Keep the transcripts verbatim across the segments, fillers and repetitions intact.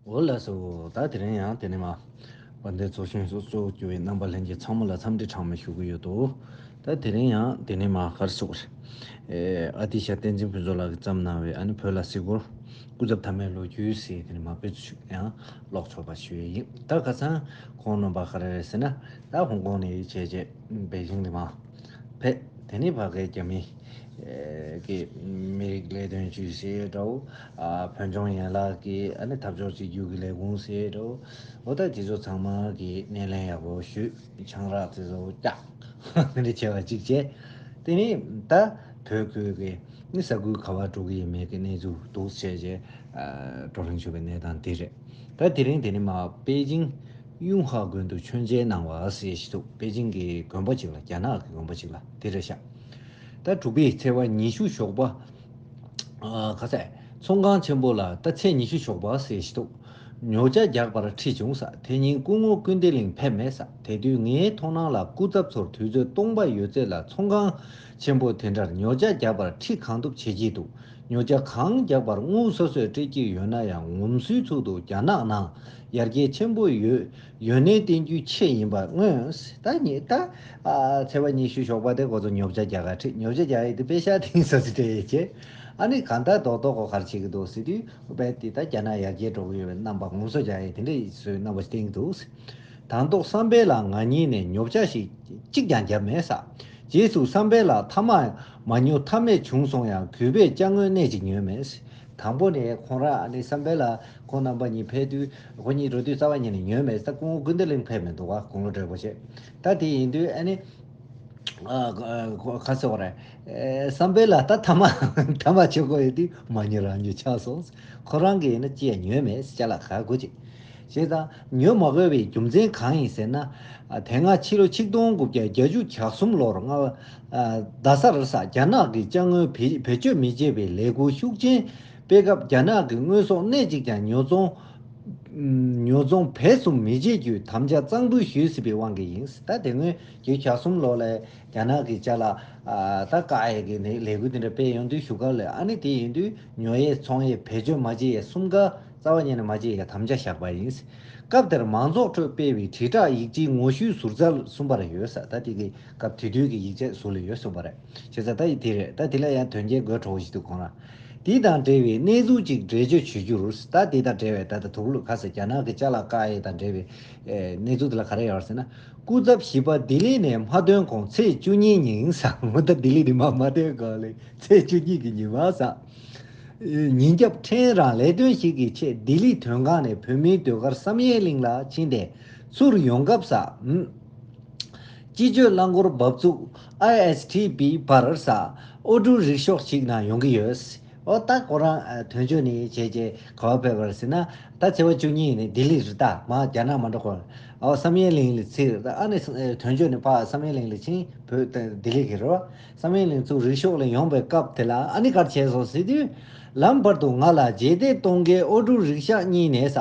འོ་ལགས་སོ། ད་དེ་རིང་ཡང་དེ་ནས་མ། དཔལ་ལྡན་ཚོགས་ཆེན་སོགས་གཙོ་བོ་གྱུར་བའི་རྣམ་པ་ལྷན་རྒྱས་ཚང་མ་ལ་འཚམས་འདྲི་གྲངས་མེད་ཞུ་གི་ཡོད་དོ། ད་དེ་རིང་ཡང་དེ་ནས་མ་ག་རེ་ཟེར་དགོས་རེད། ཨ་ཏི་ཤ་བསྟན་འཛིན་ཕུན་ཚོགས་ལགས་ཀྱིས་བརྩམས་གནང་བའི་ཨ་ནི་བོད་ལ་གཟིགས་སྐོར་སྐུ་ཚབ་མཐའ་མའི་ལོ་རྒྱུས་ཟེར་དེ་ནས་མ་དཔེ་ཚོས་ཡང་ཀློག་ཆོག་པ་ཞུ་ཡས་ཡིན། ད་ཁ་སང་ཁོང་རྣམ་པ་ག་རེ་རེད་ཟེར་ན། ད་ཧོང་ཀོང་ནས་བྱས་རྗེས་པེ་ཅིང་ནས་མ་ཕེབས། དེ་ནས་ཕ་གིའི་རྒྱ་མི་གི་མི་རིགས་ལས་དོན་ཅུས་ཟེར་འདྲ་བོ། ཨ་བོད་ལྗོངས་ཡན་ལག་གི་ཨ་ནི་འཐབ་ཕྱོགས་གཅིག་གྱུར་གྱི་ལས་ཁུངས་ཟེར་འདྲ་བོ། འོ་ད་དེ་ཚོ་ཚང་མ་གི་སྣེ་ལེན་ཡག་པོ་ཞུས། ཆང་རག་དེ་ཚོ་བཀྱག་དེ་འདྲ་བྱས་པ་གཅིག་བྱས། དེ་ནས་ད་བོད་ཁུལ་གི་ནི་ས་ཁུལ་ག་པར་འགྲོ་གི་ཡོད་མེད་ཀྱི་གནས་ཚུལ་འདུག་བྱས་རྗེས་ཨ་བགྲོ་གླེང་ཞུ་བའི་གནས་སྟངས་དེ་རེད། ད་དེ་རིང་དེ་ནས་མ་པེ་ཅིང་ཡུང་ཧ་དགོན་དུ་མཆོད་མཇལ་གནང་བ་ཟེར་ཞིག་འདུག་པེ་ཅིང་གི་དགོན་པ་ཅིག་ལ། རྒྱ་ནག་གི་དགོན་པ་ཅིག་ལ་དེ་རེད་ཤག་ད་དྲུག་པའི་ཚེས་པ་ཉི་ཤུ་ཞོགས་པ། ཨ་ཁ་ཟས་ཚོང་ཁང་ཆེན་པོ་ལ་ད་ཚེས་ཉི་ཤུ་ཞོགས་པ་ཟེར་ཞིག་འདུག་ཉོ་ཆ་རྒྱག་པར་ཁྲིད་བྱུང་ས། དེ་ཉིན་སྐུ་ངོ་ཀུན་བདེ་གླིང་ཕེབས་མེད་ས། དེ་དུས་ངའི་མཐོང་སྣང་ལ་སྐུ་ཚབ་ཚོར་དུས་ཚོད་སྟོང་པ་ཡོད་ཚད་ལ་ཚོང་ཁང་ཆེན་པོ་དེ་འདྲར་ཉོ་ཆ་རྒྱག་པར་ཁྲིད་གང་ཐུབ་བྱེད་ཀྱི་འདུག་ཉོ་ཆ་གང་རྒྱག་པར་དངུལ་སོ་སོས་སྤྲད་ཀྱི་ཡོད་ན་ཡང་ངོམ་སོའི་ཚུལ་དུ་རྒྱ་ནག་ནང་ཡར་རྒྱས་ཆེན་པོ་ཡོད། ཡོན་གནས་བསྟན་རྒྱུའི་ཆེད་ཡིན་པར་མངོན། ད་ཉེ་ད་ཨ་ཚེས་པ་ཉི་ཤུ་ཞོགས་པ་དེ་ཁོ་ཚོ་ཉོ་ཆ་རྒྱག་ག་ཁྲིད། ཉོ་ཆ་རྒྱག་ཡས་དེ་པེ་ཤ་དེང་སོ་སི་སྤྲད་ཡས་བྱས། ཨ་ནི་གང་ལྟར་རྡོག་རྡོག་གོ་གར་བྱེད་ཀྱི་འདུག་ཟེར་དུས་རྦད་དེ་ད་རྒྱ་ནག་ཡར་རྒྱས་འགྲོ་གི་ཡོད་པའི་རྣམ་པ་ངོམ་སོ་རྒྱག་ཡས་དེ་འདྲ་བཟོའི་རྣམ་པ་ཞིག་བསྟན་གྱི་འདུག་དང་ཐོག་བསམ་འཕེལ་ལགས་ང་གཉིས་ནས་ཉོ་ཆ་ཞིག་གཅིག་ཀྱང་བརྒྱབ་མེད་ས། རྗེས་སུ་བསམ་འཕེལ་ལགས་མཐའ་མ་མ་ཉོ་ཐབས་མེད་བྱུང་སོང་ཡང་གུས་པས་ཅ་དངོས་སྣེ་གཅིག་ཉོས་མེད། དང་པོ་ནས་ཁོང་རང་ཨ་ནི་བསམ་འཕེལ་ལགས་ཁོང་རྣམ་པ་གཉིས་ཕེབས་དུས་ཁོ་གཉིས་འགྲོ་དུས་རྩ་བ་ཉིད་ནས་ཉོས་མེད་ས། སྐུ་ངོ་ཀུན་བདེ་གླིང་ཕེབས་མི་འདུག་ག་དགུང་ལོ་བགྲེས་པོ་བྱས། ད་དེ་ཡིན་དུས་ཨ་ནི་ཨ་ཁ་སོ་རེད། བསམ་འཕེལ་ལགས་ད་ཐ་མ་ཐ་མ་ཆོག་གོ་ཡོད་དུས་མ་ཉོ་རང་ཉོ་ཆགས་སོང་། ཁོ་རང་གིས་ཡིན་ན་ཅི་ཡང་ཉོས་མེད་ཅ་ལག་ག་དགོས་ཅིག་བྱས་ཙང་ཉོ་མ་དགོས་པའི་རྒྱུ་མཚན་གང་ཡིན་ཟེར་ན། དེ་སྔ་ཕྱི་ལོ་ཆིག་སྟོང་དགུ་བརྒྱ་བརྒྱད་ཅུ་གྱ་གསུམ་ལོར་རྡ་སར་ས་རྒྱ་ནག་གི་ཅ་དངོས་བེད་སྤྱོད་མི་བྱེད་པའི་ལས་འགུལ་ཤུགས་ཆེན་སྤེལ་སྐབས་རྒྱ་ནག་གི་དངོས་ཟོག་སྣེ་གཅིག་ཀྱང་ཉོ་ཚོང་ཉོ་ཚོང་བེད་སྤྱོད་མི་བྱེད་རྒྱུའི་དམ་བཅའ་གཙང་འབུལ་ཞུས་ཟིན་པའི་དབང་གིས་ཡིན། ད་དེ་སྔོན་བརྒྱད་ཅུ་གྱ་གསུམ་ལོ་ལ་རྒྱ་ནག་གི་ཅ་ལག་ད་བཀག་ཡས་ཀྱི་ལས་འགུལ་དེ་འདྲ་སྤེལ་ཡོང་དུས་གཞུག་སྐབས་ལ་ཨ་ནི་དེ་ཡིན་དུས་ཉོ་ཡས་ཚོང་ཡས་བེད་སྤྱོད་མ་བྱེད་ཡས་གསུམ་ཀ་རྩ་བ་ཉིད་ནས་མ་བྱེད་ཡས་དམ་བཅའ་བཞག་པ་ཡིན། སྐབས་དེར་མང་ཚོགས་ཁྲོད་སྤེལ་བའི་དྲིལ་བསྒྲགས་ཡིག་ཆའི་ངོ་བཤུས་ཟུར་རྩལ་གསུམ་པར་ཡོད་ས། ད་དེ་གི་སྐབས་དེ་དུས་ཀྱི་ཡིག་ཆ་ཟུར་ལ་ཡོད་གསུངས་པ་རེད། བྱས་ཙང་ད་ཡི་དེ་རེད། ད་དེ་ལ་ཡང་དོན་རྐྱེན་དགོད་བྲོ་བོ་ཞིག་འདུག་ཁོང་རང་། དེ་དང་འབྲེལ་བའི་གནས་ཚུལ་གཅིག་འགྲེལ་བརྗོད་བྱེད་རྒྱུར། ད་དེ་དང་འབྲེལ་བའི་ད་ལྟ་དུག་ལུག་ཁ་ཟེར་རྒྱ་ནག་གི་ཅ་ལག་བཀག་ཡས་དང་འབྲེལ་བའི་ཨེ་གནས་ཚུལ་དེ་ལ་ག་རེ་ཡོད་ཟེར་ན། སྐུ་ཚབ་བཞི་པ་ལྡི་ལི་ནས་མ་ཐོན་གོང་ཚེས་བཅུ་གཉིས་ཉིན་ས་མོ་ད་ལྡི་ལི་ནས་མ་མ་ཐོན་གོང་ལས་ཚེས་བཅུ་གཉིས་ཀྱི་ཉི་མ་ས། ཉིན་རྒྱབ་ཕྲན་རང་ལས་དོན་ཞིག་གི་ཆེད་ལྡི་ལི་དོན་ཁང་ནས་བོད་མིའི་ཟློས་གར་བསམ་ཡས་གླིང་ལ་ཕྱིན་ཏེ་ཚུར་ཡོང་སྐབས་ས། སྤྱི་སྤྱོད་རླངས་འཁོར་འབབ་ཚུགས་ཨའི་ཨེས་ཐི་བི་བར་ས་ཨོ་ཊོ་རིག་ཤོག་ཞིག་ནང་ཡོང་གི་ཡོད། ཨོ་ད་ཁོ་རང་ཨ་དོན་གཅོད་ནས་བྱས་རྗེས་ག་པར་ཕེབས་པ་རེད་ཟེར་ན། ད་ཚེས་པ་བཅུ་གཉིས་ནས་ལྡི་ལི་རེད། ད་མ་རྒྱ་ནག་མ་འགྲོ་གོང་ཨོ་བསམ་ཡས་གླིང་ལ་ཚིག་རེད། ད་ཨ་ནི་ཨ་དོན་གཅོད་ནས་ཕར་བསམ་ཡས་གླིང་ལ་ཕྱིན། བོད་ལྡི་ལི་གི་རེད་བ། བསམ་ཡས་གླིང་ཚུར་རིག་ཤོག་ལ་ཡོང་པའི་སྐབས་དེ་ལ་ཨ་ནི་ག་རེ་བྱས་སོང་ཟེར་དུས། ལམ་བར་དུ་ང་ལ་རྗེས་འདེད་གཏོང་མཁན་ཨོ་ཊོ་རིག་ཤག་གཉིས་ནས་ས་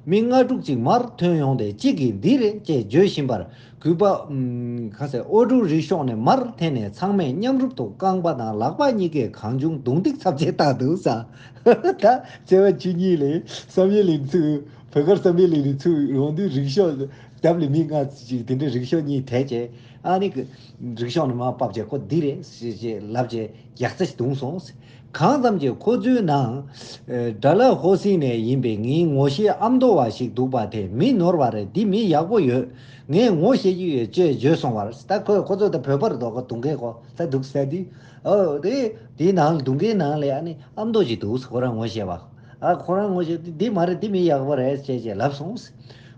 མི་ལྔ་དྲུག་ཅིག་མར་ཐོན་ཡོང་སྟེ་གཅིག་གིས་འདི་རེད་ཅེས་བརྗོད་བཞིན་པར། གུས་པ། ཁ་ཟེར་ཨོ་ཊོ་རིག་ཤོག་ནས་མར་འཐེན་ནས་ཚང་མས་མཉམ་རུབ་ཏུ་རྐང་པ་དང་ལག་པ་གཉིས་ཀས་གང་བྱུང་རྡུང་རྡེག་ཚབས་ཆེ་བཏང་འདུག་ས། ད་ཚེས་པ་བཅུ་གཉིས་ལས་བསམ་ཡས་གླིང་ཚུར་བོད་སྒར་བསམ་ཡས་གླིང་ནས་ཚུར་ཡོང་དུས་རིག་ཤོག་རྒྱབ་ལ་མི་ལྔ་ཅིག་དེ་འདྲའི་རིག་ཤོག་གཉིས་དེད་བྱས་ཨ་ནི་རིག་ཤོག་ནས་མར་ཕབ་བྱས་ཁོ་འདི་རེད་ཞེས་ལབ་བྱས་རྒྱག་རྩ་ཞིག་བརྡུངས་སོང་། གང་ཙམ་གྱིས་ཁོ་ཚོའི་ནང་། ཌ་ལ་ཧོ་སི་ནས་ཡིན་པའི་ངའི་ངོ་ཤེས་ཨ་མདོ་བ་ཞིག་འདུག་པ་དེས་མི་ནོར་བ་རེད། འདི་མི་ཡག་པོ་ཡོད། ངས་ངོ་ཤེས་ཀྱི་ཡོད་ཅེས་བརྗོད་སོང་བར། ད་ཁོས་ཁོ་ཚོ་ད་བོད་པར་འདུག་ག་རྡུང་མཁན་ཁོ་ད་འདུག་ཟེར་དུས། ཨོ་དེ་དེའི་ནང་རྡུང་མཁན་ནང་ལ་ཨ་ནི་ཨ་མདོ་ཞིག་འདུག་ཁོ་རང་ངོ་ཤེས་པ། ཨ་ཁོ་རང་ངོ་ཤེས་དེ་འདི་མ་རེད། འདི་མི་ཡག་པོ་རེད་ཅེས་ཅེས་ལབ་སོང་།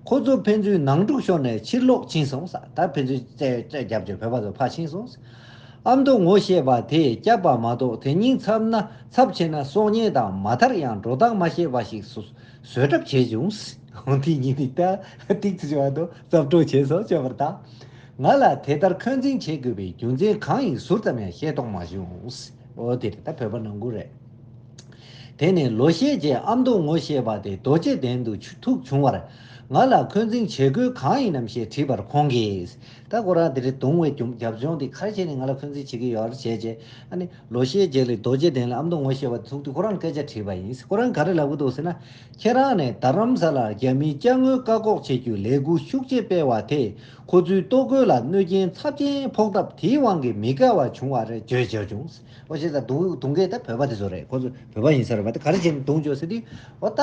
ཁོ་ཚོ་ཕན་ཚུན་ནང་འཁྲུག་ཤོར་ནས་ཕྱིར་ལོག་ཕྱིན་སོང་ས། ད་ཕན་ཚུན་རྩེ་རྩེ་རྒྱབ་ཀྱི་བོད་པ་ཚོ་ཕར་ཕྱིན་སོང་ས། ཨ་མདོ་ངོ་ཤེས་པ་དེས་བསྐྱབས་པ་མ་གཏོགས་དེ་སྙིང་འཚབ་ན་འཚབ་ཆེ་ན་སྲོག་ཉེན་དང་མ་མཐར་ཡང་འགྲོ་སྟངས་མ་ཤེས་པ་ཞིག་བཟོ་བཟོས་གྲབས་བྱས་བྱུང་། འོ་དེ་ཉིད་ནི་ད་ཏིག་ཙི་བྱས་པ་དང་རྩབ་སྤྲོ་བྱས་སོང་བྱས་པར་ད། ང་ལ་དེ་ལྟར་འཁོན་འཛིན་བྱེད་དགོས་པའི་རྒྱུ་མཚན་གང་ཡིན་ཟུར་ཙམ་ཡང་ཤེས་རྟོགས་མ་བྱུང་། འོ་དེ་རེད། ད་བོད་པ་ནང་ཁུལ་རེད། དེ་ནས་ལོ་ཤས་རྗེས་ཨ་མདོ་ངོ་ཤེས་པ་དེ་རྡོ་རྗེ་གདན་དུ་ཐུག་བྱུང་བར། ང་ལ་འཁོན་འཛིན་བྱེད་དགོས་གང་ཡིན་ནམ་ཞེས་དྲིས་པར་ཁོང་གིས། ད་ཁོ་རང་དེ་རིང་གདུང་བའི་རྒྱུ་རྒྱབ་ལྗོངས་དེ་ག་རེ་བྱས་ནས་ང་ལ་འཁོན་འཛིན་བྱེད་ཀྱི་ཡོད་རེད་བྱས་རྗེས། ཨ་ནི་ལོ་ཤས་རྗེས་ལ་རྡོ་རྗེ་གདན་ལ་ཨ་མདོ་ངོ་ཤེས་པ་ཐུག་དུས་ཁོ་རང་སྐད་ཆ་དྲིས་པ་ཡིན། ཁོ་རང་ག་རེ་ལབ་ཀྱི་འདུག་ཟེར་ན། ཁྱེད་རང་ནས་རྡ་རམ་ས་ལར་རྒྱ་མིའི་ཅ་དངོས་བཀག་འགོག་བྱེད་རྒྱུའི་ལས་འགུལ་ཤུགས་ཆེ་སྤེལ་བ་དེས་ཁོ་ཚོའི་ལྟོ་གོས་ལ་གནོད་རྐྱེན་ཚབས་ཆེན་ཕོག་སྟབས་དེའི་དབང་གིས་མི་དགའ་བ་བྱུང་བ་རེད་བརྗོད་བརྗོད་བྱུང་། ཨོ་ཞེས་ད་རྡུང་རྡུང་མཁན་ད་བོད་པ་དེ་ཚོ་རེད། ཁོ་ཚོ་བོད་པ་ཡིན་ས་རེད་པ། ད་ག་རེ་བྱས་ནས་རྡུང་བྱོས་ཟེར་དུས། ཨོ་ད་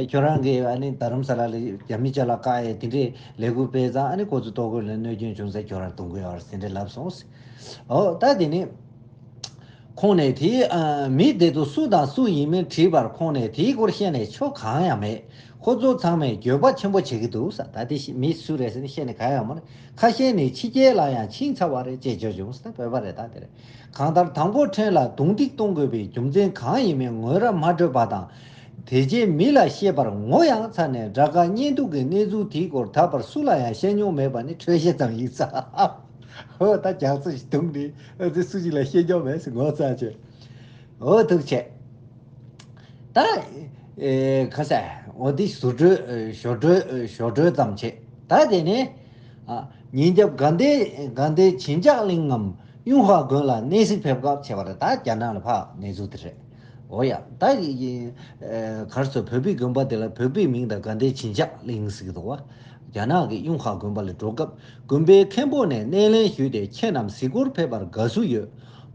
ཁྱོད་རང་གིས་ཨ་ནི་རྡ་རམ་ས་ལ་ལ་རྒྱ་མི་ཅ་ལག་བཀག་ཡས་དེ་འདྲའི་ལས་འགུལ་སྤེལ་ཙང་ཨ་ནི་ཁོ་ཚོ་ལྟོ་གོས་ལ་གནོད་སྐྱོན་བྱུང་ཚེ་ཁྱོད་རང་རྡུང་གི་ཡོད་རེད་ཟེར་འདྲ་ལབ་སོང་། ཨོ་ད་དེ་ནི་ཁོང་ནས་དེའི་ཨ་མི་དེ་ཚོ་སུ་དང་སུ་ཡིན་མིན་དྲིས་པར་ཁོང་ནས་དེའི་སྐོར་བཤད་ནས་ཆོ་གང་ཡང་མེད། ཁོ་ཚོ་ཚང་མས་འགྱོད་པ་ཆེན་པོ་བྱེད་ཀྱི་འདུག་ས། ད་དེ་ཤི་མི་སུ་རེད་ཟེར་ནས་བཤད་ནས་གང་ཡང་མ་རེད། ཁ་ཤས་ནི་ཕྱི་རྒྱལ་ལ་ཡང་ཕྱིན་ཚར་བ་རེད་ཅེས་བརྗོད་བྱུང་ས། བོད་པ་རེད་ད་དེ་རེད། གང་ལྟར་དང་པོ་ཕྲན་ལ་རྡུང་རྡེག་གཏོང་དགོས་པའི་རྒྱུ་མཚན་གང་ཡིན་མིན་ངོ་ར་མ་སྤྲོད་པ་དང་། དེ་རྗེས་མི་ལ་བཤད་པར་ངོ་ཡང་ཚ་ནས་དགྲ་དགའ་གཉེན་སྡུག་གི་གནས་ཚུལ་དེའི་སྐོར་ད་བར་སུ་ལ་ཡང་བཤད་མྱོང་མེད་པ་ནི་འཕྲོས་བཤད་ཙམ་ཡིན་ས། ཧོ་ད་རྒྱག་རྩིས་ཤིག་བརྡུངས་ནས་ཨ་ཙི་སུ་ཞིག་ལ་བཤད་མྱོང་མེད་ཟེར་ངོ་ཚ་བྱས། ཨོ་ཐུགས་ཆེ། ད་ཨེ་ཁ་ས་འོ་འདི་ཟུར་གྲོས་ཞོར་གྲོས་ཞོར་གྲོས་ཙམ་བྱས། ད་དེ་ནས་ཨ་ཉིན་རྒྱབ་དགའ་ལྡན་དགའ་ལྡན་བྱིན་ཆགས་གླིང་ངམ་གཡུང་དཔའ་དགོན་ལ་གནས་གཟིགས་ཕེབས་སྐབས་བྱས་པ་རེད། ད་རྒྱ་ནག་ལ་ཕར་གནས་ཚུལ་དེ་རེད། འོ་ཡ་ད་ཡི་ཡི་ཨེ་གར་སོ་བོད་པའི་དགོན་པ་དེ་ལ་བོད་པའི་མིང་དང་དགའ་ལྡན་བྱིན་ཆགས་གླིང་ཟེར་གྱི་འདུག་བ། རྒྱ་ནག་གི་གཡུང་དཔའ་དགོན་པ་ལ་འགྲོ་སྐབས་དགོན་པའི་མཁན་པོ་ནས་སྣེ་ལེན་ཞུས་ཏེ་ཁྱེད་རྣམས་གཟིགས་སྐོར་ཕེབས་པར་དགའ་བསུ་ཡོད།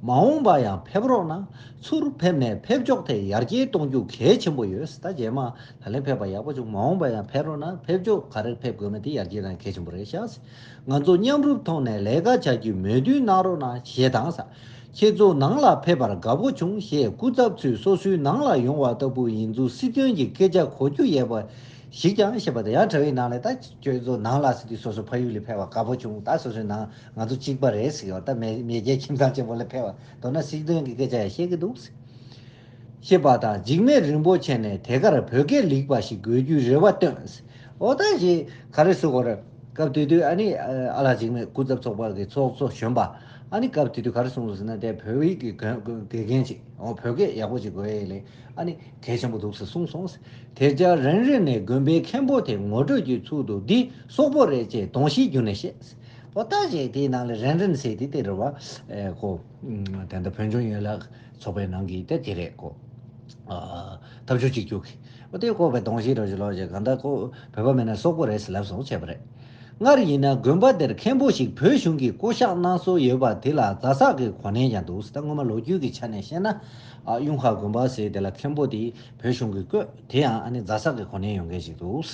མ་འོངས་པ་ཡང་ཕེབས་རོགས་གནང་། ཚུར་ཕེབས་ནས་ཕེབས་འཇོག་ཐད་ཡར་རྒྱས་གཏོང་རྒྱུ་གལ་ཆེན་པོ་ཡོད། ད་རྗེས་མ་ད་ལན་ཕེབས་པ་ཡག་པོ་བྱུང་། མ་འོངས་པ་ཡང་ཕེབས་རོགས་གནང་། ཕེབས་འཇོག་ག་རེར་ཕེབས་དགོས་མིན་དེ་ཡར་རྒྱས་དང་གལ་ཆེན་པོ་རེད་ཤག་ང་ཚོ་མཉམ་རུབ་ཐོག་ནས་ལས་ཀ་བྱ་རྒྱུའི་མོས་མཐུན་གནང་རོགས་གནང་ཞེས་དང་ས། ཁྱེད་ཚོ་ནང་ལ་ཕེབས་པར་དགའ་པོ་བྱུང་ཞེས་སྐུ་ཚབ་ཚོས་སོ་སོའི་ནང་ལ་ཡོང་བ་ལྟ་བུ་ཡིན་ཚུལ་སྲིད་དོན་གྱི་སྐད་ཆ་གོ་རྒྱུ་ཡོད་པ་ཞིག་ཀྱང་བཤད་པ་དང་། ཡང་དྲ་བའི་ནང་ལ་ད་ཁྱོད་ཚོ་ནང་ལ་ཟེར་དུས་སོ་སོ་ཕ་ཡུལ་ལ་ཕེབས་པར་དགའ་པོ་བྱུང་། ད་སོ་སོའི་ནང་ང་ཚོ་གཅིག་པ་རེད་ཟེར་ཡོད། ད་མེས་མེས་རྒྱལ་ཁྱིམ་ཚང་ཆེན་པོ་ལ་ཕེབས་པ་མདོར་ན་སྲིད་དོན་གྱི་སྐད་ཆ་ཡང་བཤད་ཀྱི་འདུག་ཟེར། ཞེས་པ་དང་། འཇིགས་མེད་རིན་པོ་ཆེ་ནས་དེ་གར་བོད་སྐད་ལེགས་པ་ཞིག་དགོས་རྒྱུའི་རེ་བ་བཏོན། འོ་ད་ཞེས་ག་རེ་ཟེར་དགོས་རེད། སྐབས་དེ་དུས་ཨ་ནི་ཨ་ལགས་འཇིགས་མེད་སྐུ་ཚབ་ཚོགས་པ་གི་ཚོགས་གཙོ་གཞོན་པ་ཨ་ནི་སྐབས་དེ་དུས་ག་རེ་གསུངས་སོང་ཟེར་ན། དེ་བོད་ཡིག་གི་དགེ་དགེ་རྒན་ཅིག་འོ་བོད་སྐད་ཡག་པོ་ཅིག་དགོས་ཡས་ལས་ཨ་ནི་གལ་ཆེན་པོ་འདུག་ཟེར་གསུངས་སོང་། དེར་བརྟེན་རན་རན་ནས་དགོན་པའི་མཁན་པོ་དེ་ངོ་སྤྲོད་ཀྱི་ཚུལ་དུ་འདི་སོག་པོ་རེད་ཅེས་གདོང་ཤེས་བརྒྱུད་ནས་བཤད། འོ་ད་ཅེས་དེའི་ནང་ལ་རན་རན་ཟེར་དེ་དེ་རེད་བ། ཨེ་ཁོ་ད་ལྟ་བོད་ལྗོངས་ཡན་ལག་ཚོགས་པའི་ནང་གི་དེ་དེ་རེད་ཁོ། ཨ་ཐབས་ཇུས་གཅིག་གྱུར་གྱི། འོ་དེ་ཁོ་བའི་གདོང་ཤེས་རོ་ཞིག་ལོག་ཅེས་གང་ལྟར་ཁོ་བོད་པ་མིན་ན་སོག་པོ་རེད་ཟེར་ལབ་སོང་བྱས་པ་རེད། སྔར་ཡིན་ན་དགོན་པ་དེར་མཁན་པོ་ཞིག་བོད་གཞུང་གིས་བསྐོ་གཞག་གནང་སྲོལ་ཡོད་པ་དེ་ལ་རྫ་སག་གི་གོ་གནས་ཀྱང་འདུག་ད་སྔོན་མ་ལོ་རྒྱུས་ཀྱི་ཆ་ནས་བཤད་ན། ཨ་གཡུང་དཔའ་དགོན་པ་ཟེར་དེ་ལ་མཁན་པོ་དེ་བོད་གཞུང་གིས་བསྐོས། དེ་ཡང་ཨ་ནི་རྫ་སག་གི་གོ་གནས་ཡོད་མཁན་ཞིག་འདུག་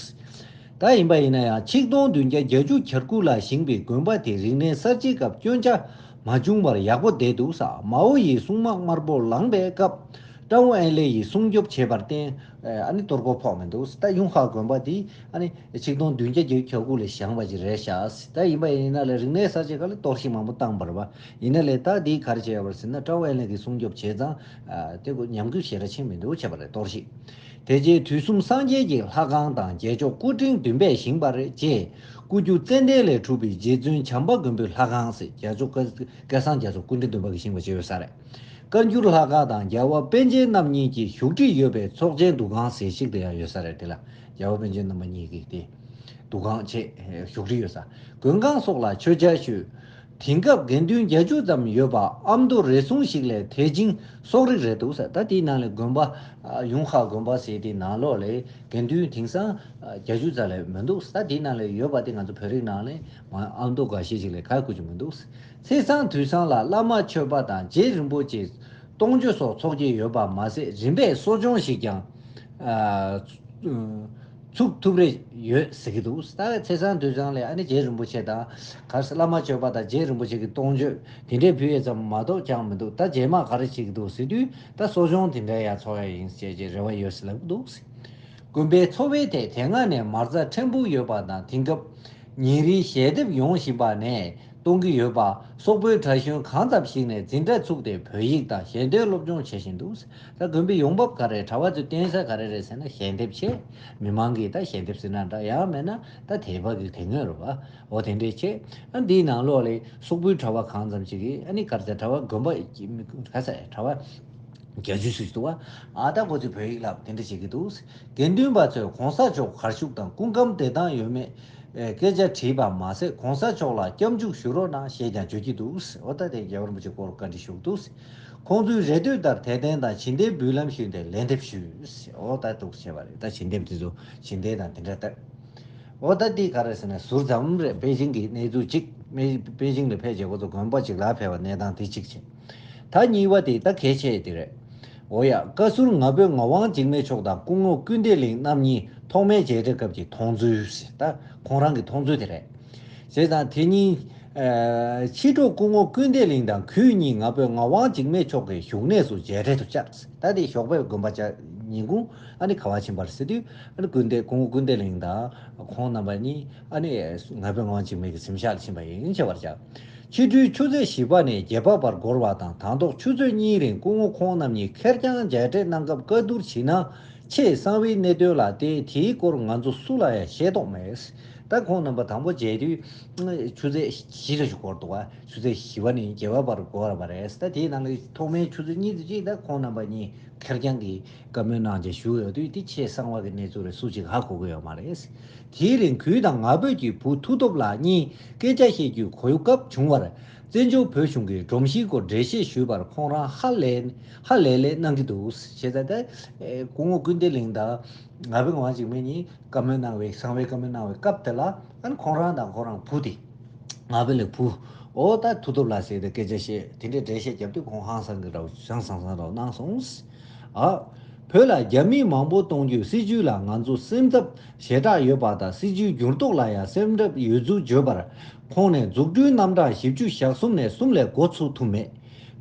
ད་ཡིན་པ་ཡིན་ན་ཡང་ཆིག་སྟོང་བདུན་བརྒྱ་བརྒྱད་ཅུ་གྱ་དགུ་ལ་བཞེངས་པའི་དགོན་པ་དེ་རིག་གནས་གསར་བརྗེའི་སྐབས་སྐྱོན་ཆ་མ་བྱུང་བར་ཡག་པོ་བསྡད་འདུག་ས། མའོ་ཡི་སྲུང་དམག་དམར་པོ་ལངས་པའི་སྐབས་ཀྲའོ་ཨེན་ལེ་ཡིས་སྲུང་སྐྱོབ་བྱས་པར་བརྟེན་ཨ་ནི་གཏོར་རྒོལ་ཕོག་མི་འདུག་ད་གཡུང་དཔའ་དགོན་པ་དེ་ཨ་ནི་ཆིག་སྟོང་བདུན་བརྒྱ་བརྒྱད་ཅུ་གྱ་དགུ་ལ་བཞེངས་པ་ཅིག་རེད་ཤག་ད་ཡིན་པ་ཡིན་ན་ལ་རིག་གནས་གསར་བརྗེ་ག་ལ་གཏོར་བཤིག་མང་པོ་བཏང་བ་རེད་བ། ཡིན་ན་ལས་ད་འདི་ག་རེ་བྱས་ཡོད་པ་རེད་ཟེར་ན། ཀྲའོ་ཨེན་ལེ་གིས་སྲུང་སྐྱོབ་བྱས་ཙང་ཨ་དེ་ཉམས་རྒུད་ཞེ་དྲག་ཕྱིན་མི་འདུག་བྱས་པ་རེད། གཏོར་བཤིག་དེ་རྗེས་དུས་གསུམ་སངས་རྒྱས་ཀྱི་ལྷ་ཁང་དང་རྗེས་ཕྱོགས་སྐུ་ཕྲེང་བདུན་པས་བཞེངས་པ་རེད་ཅེས། སྐུ་རྒྱུ་ཙན་དན་ལས་གྲུབ་པའི་རྗེ་བཙུན་བྱམས་པ་མགོན་པོའི་ལྷ་ཁང་ཟེར། རྒྱལ་མཆོག་བཀའ་བཀའ་གསང་རྒྱ་མཚོ་སྐུ་ཕྲེང་བདུན་པ་གིས་བཞེངས་པ་ཅིག་ཡོད་ས་རེད། བཀའ་འགྱུར་ལྷ་ཁང་དང་རྒྱལ་བ་པཎ་ཆེན་རྣམ་གཉིས་ཀྱི་བཞུགས་ཁྲི་ཡོད་པའི་ཚོགས་ཆེན་འདུ་ཁང་ཟེར་ཞིག་དེ་ཡང་ཡོད་ས་རེད། དེ་ལ་རྒྱལ་བ་པཎ་ཆེན་རྣམ་པ་གཉིས་ཀྱི་དེ་འདུ་ཁང་ཆེ་བཞུགས་ཁྲི་ཡོད་ས། མགོན་ཁང་སོགས་ལ་མཆོད་མཇལ་ཞུས། དེང་སྐབས་དགེ་འདུན་བརྒྱད་ཅུ་ཙམ་ཡོད་པ་ཨ་མདོ་རེ་ཟུང་ཞིག་ལས་དེ་ཅིང་སོག་རིགས་རེད་འདུག་ས། ད་དེའི་ནང་ལས་དགོན་པ་ཨ་གཡུང་དཔའ་དགོན་པ་ཟེར་དེའི་ནང་ལོགས་ལས་དགེ་འདུན་དེང་སང་ཨ་བརྒྱད་ཅུ་ཙམ་ལས་མི་འདུག་ས། ད་དེའི་ནང་ལས་ཡོད་པ་དེ་ང་ཚོ་བོད་རིགས་ནང་ལས་མ་ཨ་མདོ་འགའ་ཤས་ཤིག་ལས་ཁ་ཁུ་ཅིག་མི་འདུག་ས། ཚེས་བཟང་དུས་བཟང་ལ་བླ་མ་མཆོད་པ་དང་རྗེ་རིན་པོ་ཆེ་གཏོང་མཆོད་སོགས་ཚོགས་ཀྱི་ཡོད་པ་མ་ཟད་རིམ་པས་གསོ་སྦྱོང་ཞིག་ཀྱང་ཨ། ཚུགས་ཐུབ་རེ་ཡོད་ཟེར་གྱི་འདུག་ད་ཚེས་བཟང་དུས་བཟང་ལས་ཨ་ནི་རྗེ་རིན་པོ་ཆེ་དང་ག་རེ་ཟེར་བླ་མ་མཆོད་པ་དང་རྗེ་རིན་པོ་ཆེ་གི་གཏོང་མཆོད་དེ་འདྲའི་ཕུལ་ཡས་ཙམ་མ་གཏོགས་ཅང་མི་འདུག་ད་རྗེས་མ་ག་རེ་བྱེད་ཀྱི་འདུག་ཟེར་དུས་ད་གསོ་སྦྱོང་དེ་འདྲ་ཡང་ཚོགས་ཡ་ཡིན་ཟེར་གྱི་རེ་བ་ཡོད་ཟེར་ལབ་ཀྱི་འདུག་དགོན་པའི་འཚོ་བའི་ཐད་དེ་སྔ་ནས་མ་རྩ་ཕྲན་བུ་ཡོད་པ་དང་དེང་སྐབས་ཉིན་རེའི་ཞལ་འདེབས་ཡོང་བཞིན་པ་ནས། གཏོང་གི་ཡོད་པ། སོག་པོའི་གྲྭ་གཞོན་གང་ཙམ་ཞིག་ནས་འཛིན་གྲྭ་ཚུགས་ཏེ་བོད་ཡིག་དང་ཞལ་འདོན་སློབ་སྦྱོང་བྱེད་བཞིན་འདུག་ད་དགོན་པའི་ཡོང་འབབ་ག་རེ། གྲྭ་པ་ཚོས་བརྟེན་ས་ག་རེ་རེད་ཟེར་ན་ཞལ་འདེབས་བྱེད། མི་མང་གིས་ད་ཞལ་འདེབས་ཟེར་ན་འདྲ། ཡང་མེད་ན་ད་དད་པ་གི་དེ་སྔོན་རུ་བ་འོ་དེ་འདྲས་བྱེད། ཨ་འདིའི་ནང་ལོགས་ལས་སོག་པོའི་གྲྭ་པ་གང་ཙམ་ཞིག་གིས་ཨ་ནི་ག་རེ་ཟེར་གྲྭ་པ་དགོན་པ་ག་ཟེར་གྲྭ་པ། བརྒྱད་ཅུ་ཙམ་ཞིག་འདུག་བ། ཨ་ད་ཁོ་ཚོས་བོད་ཡིག་བསླབ་དེ་འདྲ་བྱེད་ཀྱི་འདུག། དགེ་འདུན་པ་ཚོས་གོང་ས་མཆོག་གར་བཞུགས་དང་སྐུ་ཁམས་བདེ་ཐང་ཡོད་མེད་སྐད་ཆ་དྲིས་པ་མ་ཟད། གོང་ས་མཆོག་ལ་སྐྱབས་འཇུག་ཞུ་རོགས་གནང་ཞེས་ཀྱང་བརྗོད་ཀྱི་འདུག། འོ་ད་དེ་རྒྱལ་བ་རིན་པོ་ཆེ་སྐོར་བཀའ་འདྲི་ཞུ་གི་འདུག། ཁོང་ཚོའི་རེ་འདོད་ལྟར་དད་རྟེན་དང་བྱིན་རྟེན་འབུལ་ལམ་ཞུས་ཏེ་ལན་འདེབས་ཞུས། འོ་ད་འདུག་བྱས་པ་རེད། ད་བྱིན་རྟེན་དེ་ཚོ་བྱིན་རྟེན་དང་དེ་འདྲ་ལྟར། འོ་ད་འདི་ག་རེ་ཟེར་ན་ཟུར་ཙམ་རེད། པེ་ཅིང་གི་གནས་ཚུལ་གཅིག། པེ་པེ་ཅིང་ལ་ཕེབས་བྱས་ཁོ་ཚོ་དགོན་པ་གཅིག་ལ་ཕེབས་པ་གནས་སྟངས་དེ་གཅིག་བྱས། ད་གཉིས་པ་དེ་ད་གལ་ཆེ་དེ་རེད། འོ་ཡ། བཀའ་ཟུར་ང་ཕོད་ངག་དབང་འཇིགས་མེད་མཆོག་དང་སྐུ་ངོ་ཀུན་བདེ་གླིང་རྣམ་གཉིས་ཐོག་མའི་མཇལ་འཕྲད་སྐབས་ཀྱི་མཐོང་ཚུལ། ད་ཁོང་རང་གི་མཐོང་ཚུལ་དེ་རེད། བྱས་ཙང་དེ་གཉིས་ཕྱི་དྲོ་སྐུ་ངོ་ཀུན་བདེ་གླིང་དང་གུས་གཉིས་ང་ཕོད་ངག་དབང་འཇིགས་མེད་མཆོག་གི་བཞུགས་གནས་སུ་མཇལ་འཕྲད་དུ་བཅར། ད་དེ་ཞོགས་པའི་དགོན་པ་བཅར་ཉིན་གུང་ཨ་ནི་ག་བ་ཕྱིན་པ་རེད་ཟེར་དུས། ཨ་ནི་ཀུན་བདེ་སྐུ་ངོ་ཀུན་བདེ་གླིང་དང་ཁོང་རྣམ་པ་གཉིས་ཨ་ནི་ང་ཕོད་ངག་དབང་འཇིགས་མེད་ཀྱི་གཟིམ་ཤག་ལ་ཕྱིན་པ་ཡིན། བྱས་པར་བྱ། ཕྱི་དྲོའི་ཆུ་ཚོད་བཞི་པ་ནས་བརྒྱད་པ་བར་འགོར་བ་དང་། དང་ཐོག་ཆུ་ཚོད་གཉིས་རིང་སྐུ་ངོ་ཁོང་རྣམ་གཉིས་ཁེར་རྐྱང་མཇལ་འཕྲད་གནང་སྐབས་བཀའ་བསྡུར་བྱས་ན་ཆེས་གསང་བའི་གནད་དོན་ལ་བརྟེན། དེའི་སྐོར་ང་ཚོ་སུ་ལ་ཡང་ཤེས་རྟོགས་མེད། ད་ཁོང་རྣམ་པ་དང་པོ་མཇལ་དུས་ཆུ་ཚོད་བཞི་ཙམ་ཞིག་འགོར་འདུག་ག། ཆུ་ཚོད་བཞི་པ་ནས་བརྒྱད་པ་བར་འགོར་བ་རེད། ད་དེའི་ནང་ལ་ཐོག་མའི་ཆུ་ཚོད་གཉིས་ཙམ་ཅིག་ད་ཁོང་རྣམ་པ་གཉིས་ཁེར་རྐྱང་གི་བཀའ་མོལ་གནང་བྱས་བཞུགས་ཡོད་དུས། དེ་ཆེས་གསང་བ་གི་གནས་ཚུལ་རེད། སུ་གཅིག་ཧ་གོ་གི་ཡོད་མ་རེད། དེའི་རིང་གུས་དང་ང་ཕོད་ཀྱི་བུ་མཐུ་སྟོབས་ལགས་གཉིས་སྐད་ཆ་བཤད་རྒྱུའི་གོ་སྐབས་བྱུང་བར། བཙན་བྱོལ་བོད་གཞུང་གི་སྒྲོམ་གཞིའི་སྐོར་འགྲེལ་བཤད་ཞུས་པར་ཁོང་རང་ཧ་ལས་ཧ་ལས་ལས་གནང་གི་འདུག། བྱས་ཙང་ད་སྐུ་ངོ་ཀུན་བདེ་གླིང་དང་ང་ཕོད་ངག་དབང་འཇིགས་མེད་གཉིས་བཀའ་མོལ་གནང་བའི་གསང་བའི་བཀའ་མོལ་གནང་བའི་སྐབས་དེ་ལ། ཨ་ནི་ཁོང་རང་དང་ཁོང་རང་བུ་དེ། ང་ཕོད་ལགས་བུ། འོ་ད་མཐུ་སྟོབས་ལགས་ཟེར་ཏེ་སྐད་ཆ་བཤད། དེ་འདྲའི་འགྲེལ་བཤད་བརྒྱབ་དུས་ཁོང་ཧང་སང་གི་འདྲ་བོ་ཧང་སང་སང་འདྲ་བོ་གནང་སོང་། ཨ། བོད་ལ་རྒྱ་མི་མང་པོ་གཏོང་རྒྱུའི་སྲིད་ཇུས་ལ་ང་ཚོ་སེམས་འཚབ་ཞེ་དྲག་ཡོད་པ་དང་། སྲིད་ཇུས་འགྱུར་ལྡོག་ལ་ཡང་སེམས་འཚབ་ཡོད་ཚུལ་བརྗོད་པར། ཁོང་ནས་འཛུགས་སྐྲུན་རྣམ་གྲངས་བཞི་བཅུ་ཞེ་གསུམ་ནས་གསུམ་ལས་འགོ་ཚུགས་ཐུབ་མེད།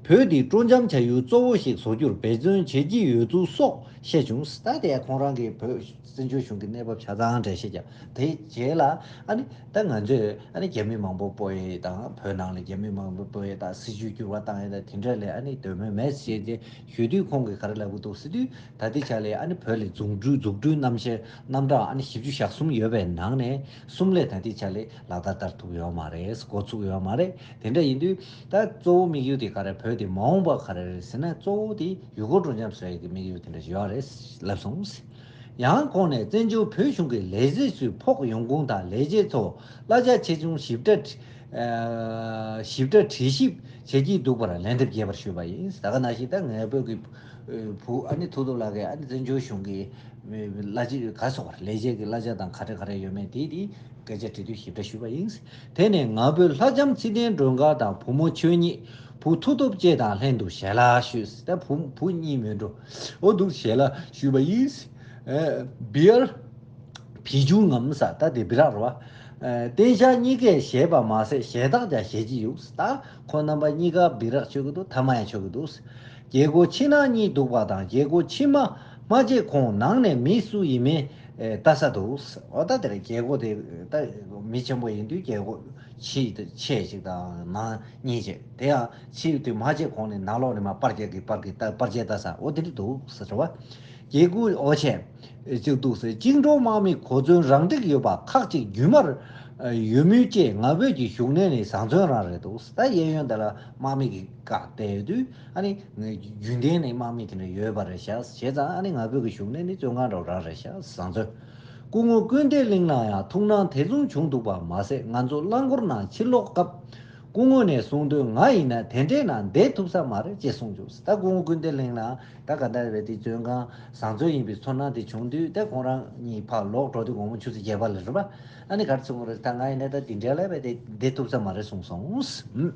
བོད་འདི་སྤྲོ་འཆམ་བྱ་ཡུལ་གཙོ་བོ་ཞིག་བཟོ་རྒྱུར་འབད་བརྩོན་བྱེད་ཀྱི་ཡོད་ཚུལ་སོགས་བཤད་བྱུང་། ད་དེ་ཁོང་རང་གིས་བོད་བཙན་བྱོལ་གཞུང་གི་གནས་བབ་ཆ་ཚང་འགྲེལ་བཤད་བརྒྱབ། དེའི་རྗེས་ལ་ཨ་ནི་ད་ང་ཚོས་ཨ་ནི་རྒྱ་མི་མང་པོ་སྤོ་ཡས་དང་། བོད་ནང་ལ་རྒྱ་མི་མང་པོ་སྤོ་ཡས་དང་། སྲིད་ཇུས་འགྱུར་བ་བཏང་ཡས་དང་། དེ་འདྲ་ལ་ཨ་ནི་འདོད་མོས་མེད་ཅེས་ཏེ་ཞུ་དུས། ཁོང་གིས་ག་རེ་ལབ་ཀྱི་འདུག་ཟེར་དུས། ད་ལྟའི་ཆ་ལ་ཨ་ནི་བོད་ལ་འཛུགས་སྐྲུན་འཛུགས་སྐྲུན་རྣམ་བཤད་རྣམ་གྲངས་ཨ་ནི་བཞི་བཅུ་ཞེ་གསུམ་ཡོད་པའི་ནང་ནས་གསུམ་ལས་ད་ལྟའི་ཆ་ལ་ལག་བསྟར་བསྟར་ཐུབ་ཡོད་མ་རེད། འགོ་ཚུགས་ཡོད་མ་རེད། དེ་འདྲ་ཡིན་དུས་ད་གཙོ་བོ་དམིགས་ཡུལ་དེ་ག་རེ། བོད་དེ་མ་འོངས་པ་ག་རེ་རེད་ཟེར་ན། གཙོ་བོ་དེ་ཡུལ་སྐོར་སྤྲོ་འཆམ་བཟོ་ཡས་ཀྱི་དམིགས་ཡུལ་དེ་འདྲ་ཡོད་རེད་ལབ་སོང་། ཡང་ཁོང་ནས་བཙན་བྱོལ་བོད་གཞུང་གི་ལས་བྱེད་ཚོའི་ཕོགས་ཡོང་ཁུངས་དང་ལས་བྱེད་ཚོ་གླ་ཆ་ཆེ་ཆུང་ཞིབ་ཕྲ་ཨ་ཞིབ་ཕྲ་དྲི་ཞིབ་བྱེད་ཀྱི་འདུག་པར་ལན་འདེབས་རྒྱས་པར་ཞུས་པ་ཡིན། ད་ག་ནང་བཞིན་ད་ངའི་བོད་ཀྱི་བུ་ཨ་ནི་མཐུ་སྟོབས་ལགས་ཀྱིས་ཨ་ནི་བཙན་བྱོལ་གཞུང་གི་གླ་ཆ་ག་སོགས་པར་ལས་བྱེད་ཀྱི་གླ་ཆ་དང་ག་འདྲ་ག་འདྲ་ཡོད་མེད་དེ་དེ་སྐད་ཆ་དྲི་དུས་ཞིབ་ཕྲ་ཞུས་པ་ཡིན། དེ་ནས་ང་ཕོད་ལྷ་ལྕམ་ཚེ་བརྟན་སྒྲོལ་དཀར་དང་བུ་མོ་ཆོས་ཉིད། བུ་མཐུ་སྟོབས་བཅས་དང་ལྷན་དུ་ཞལ་ལག་ཞུས། ད་བུ་བུ་གཉིས་མེད་འགྲོ། འོ་འདུག་ཞལ་ལག་ཞུས་པ་ཡིན། ཨ་བི་ཡར། བི་ཇུ་ངམ་ས་ད་དེ་བི་རག་རེད་བ། ཨ་བསྟན་ཤག་གཉིས་ཀས་བཞེས་པ་མ་ཟད་ཞལ་ཏག་ཀྱང་བཞེས་ཀྱི་ཡོད། ད་ཁོང་རྣམ་པ་གཉིས་ཀ་བི་རག་མཆོད་ཀྱི་འདུག། ཐ་མག་ཡང་མཆོད་ཀྱི་འདུག། རྒྱལ་སྒོ་ཕྱི་ནང་གཉིས་འདུག་པ་དང་། རྒྱལ་སྒོ་ཕྱི་མ་མ་ཕྱེ་གོང་ནང་ནས་མི་སུ་ཡིན་མིན་ཨེ་ལྟ་ས་འདུག། འོ་ད་དེར་རྒྱལ་སྒོ་དེ་ད་མི་ཆེན་པོ་ཡིན་དུས་རྒྱལ་སྒོ་ཕྱི་ཕྱེད་ཅིག་དང་ནང་གཉིས་ཅིག། དེ་ཡང་ཕྱི་དེ་མ་ཕྱེ་གོང་ནས་ནང་ལོགས་ནས་མར་པར་རྒྱག་གི་པར་གི་ལྟ་པར་རྒྱག་ལྟ་ས། འོ་དེ་འདྲ་འདུག་ཟེར་བ། རྒྱལ་སྒོ་འོ་ཆེ་ཅིག་འདུག་ཟེར། བཅིངས་འགྲོལ་དམག་མི་གོ་མཚོན་རང་འགྲིག་ཡོད་པ་ཁག་ཅིག་རྒྱུན་མར་ཡོད་མུས་བཅས་ང་ཕོད་ཀྱི་བཞུགས་གནས་ནི་བཟང་བཙོན་རང་རེད་འདུག། ད་གཡས་གཡོན་དེ་ལ་དམག་མི་གི་བཀག་བསྡད་ཡོད་དུས། ཨ་ནི་རྒྱུན་ལྡན་ནས་དམག་མི་དེ་འདྲ་ཡོད་པ་རེད་ཤག། བྱས་ཙང་ཨ་ནི་ང་ཕོད་ཀྱི་བཞུགས་གནས་ནི་བཙོན་ཁང་འདྲ་བོ་རང་རེད་ཤག། བཟང་བཙོན། སྐུ་ངོ་ཀུན་བདེ་གླིང་ལ་ཡང་ཐུགས་སྣང་དེ་མཚུངས་བྱུང་འདུག་པ་མ་ཟད། ང་ཚོ་རླངས་འཁོར་ནང་ཕྱིར་ལོག་སྐབས་སྐུ་ངོ་ནས་གསུངས་དོན། ང་ཡིན་ན་དེ་འདྲའི་ནང་བསྡད་ཐུབ་ས་མ་རེད་ཅེས་གསུངས་བྱུང་། ད་སྐུ་ངོ་ཀུན་བདེ་གླིང་ལ་ད་ག་འདྲ་རེད། དེ་བཙོན་ཁང་བཟང་བཙོན་ཡིན་པའི་ཚོར་སྣང་དེ་བྱུང་དུས། ད་ཁོང་རང་གཉིས་ཕར་ལོག་འགྲོ་དུས་དགོང་མོ་ཆུ་ཚོད་བརྒྱད་པ་ལ་རེད་པ། ཨ་ནི་ག་རེ་གསུངས་པ་རེད། ད་ང་ཡིན་ན་ད་འདི་འདྲ་ལ་བས་དེ་བསྡད་ཐུབ་ས་མ་རེད་གསུངས་སོང་།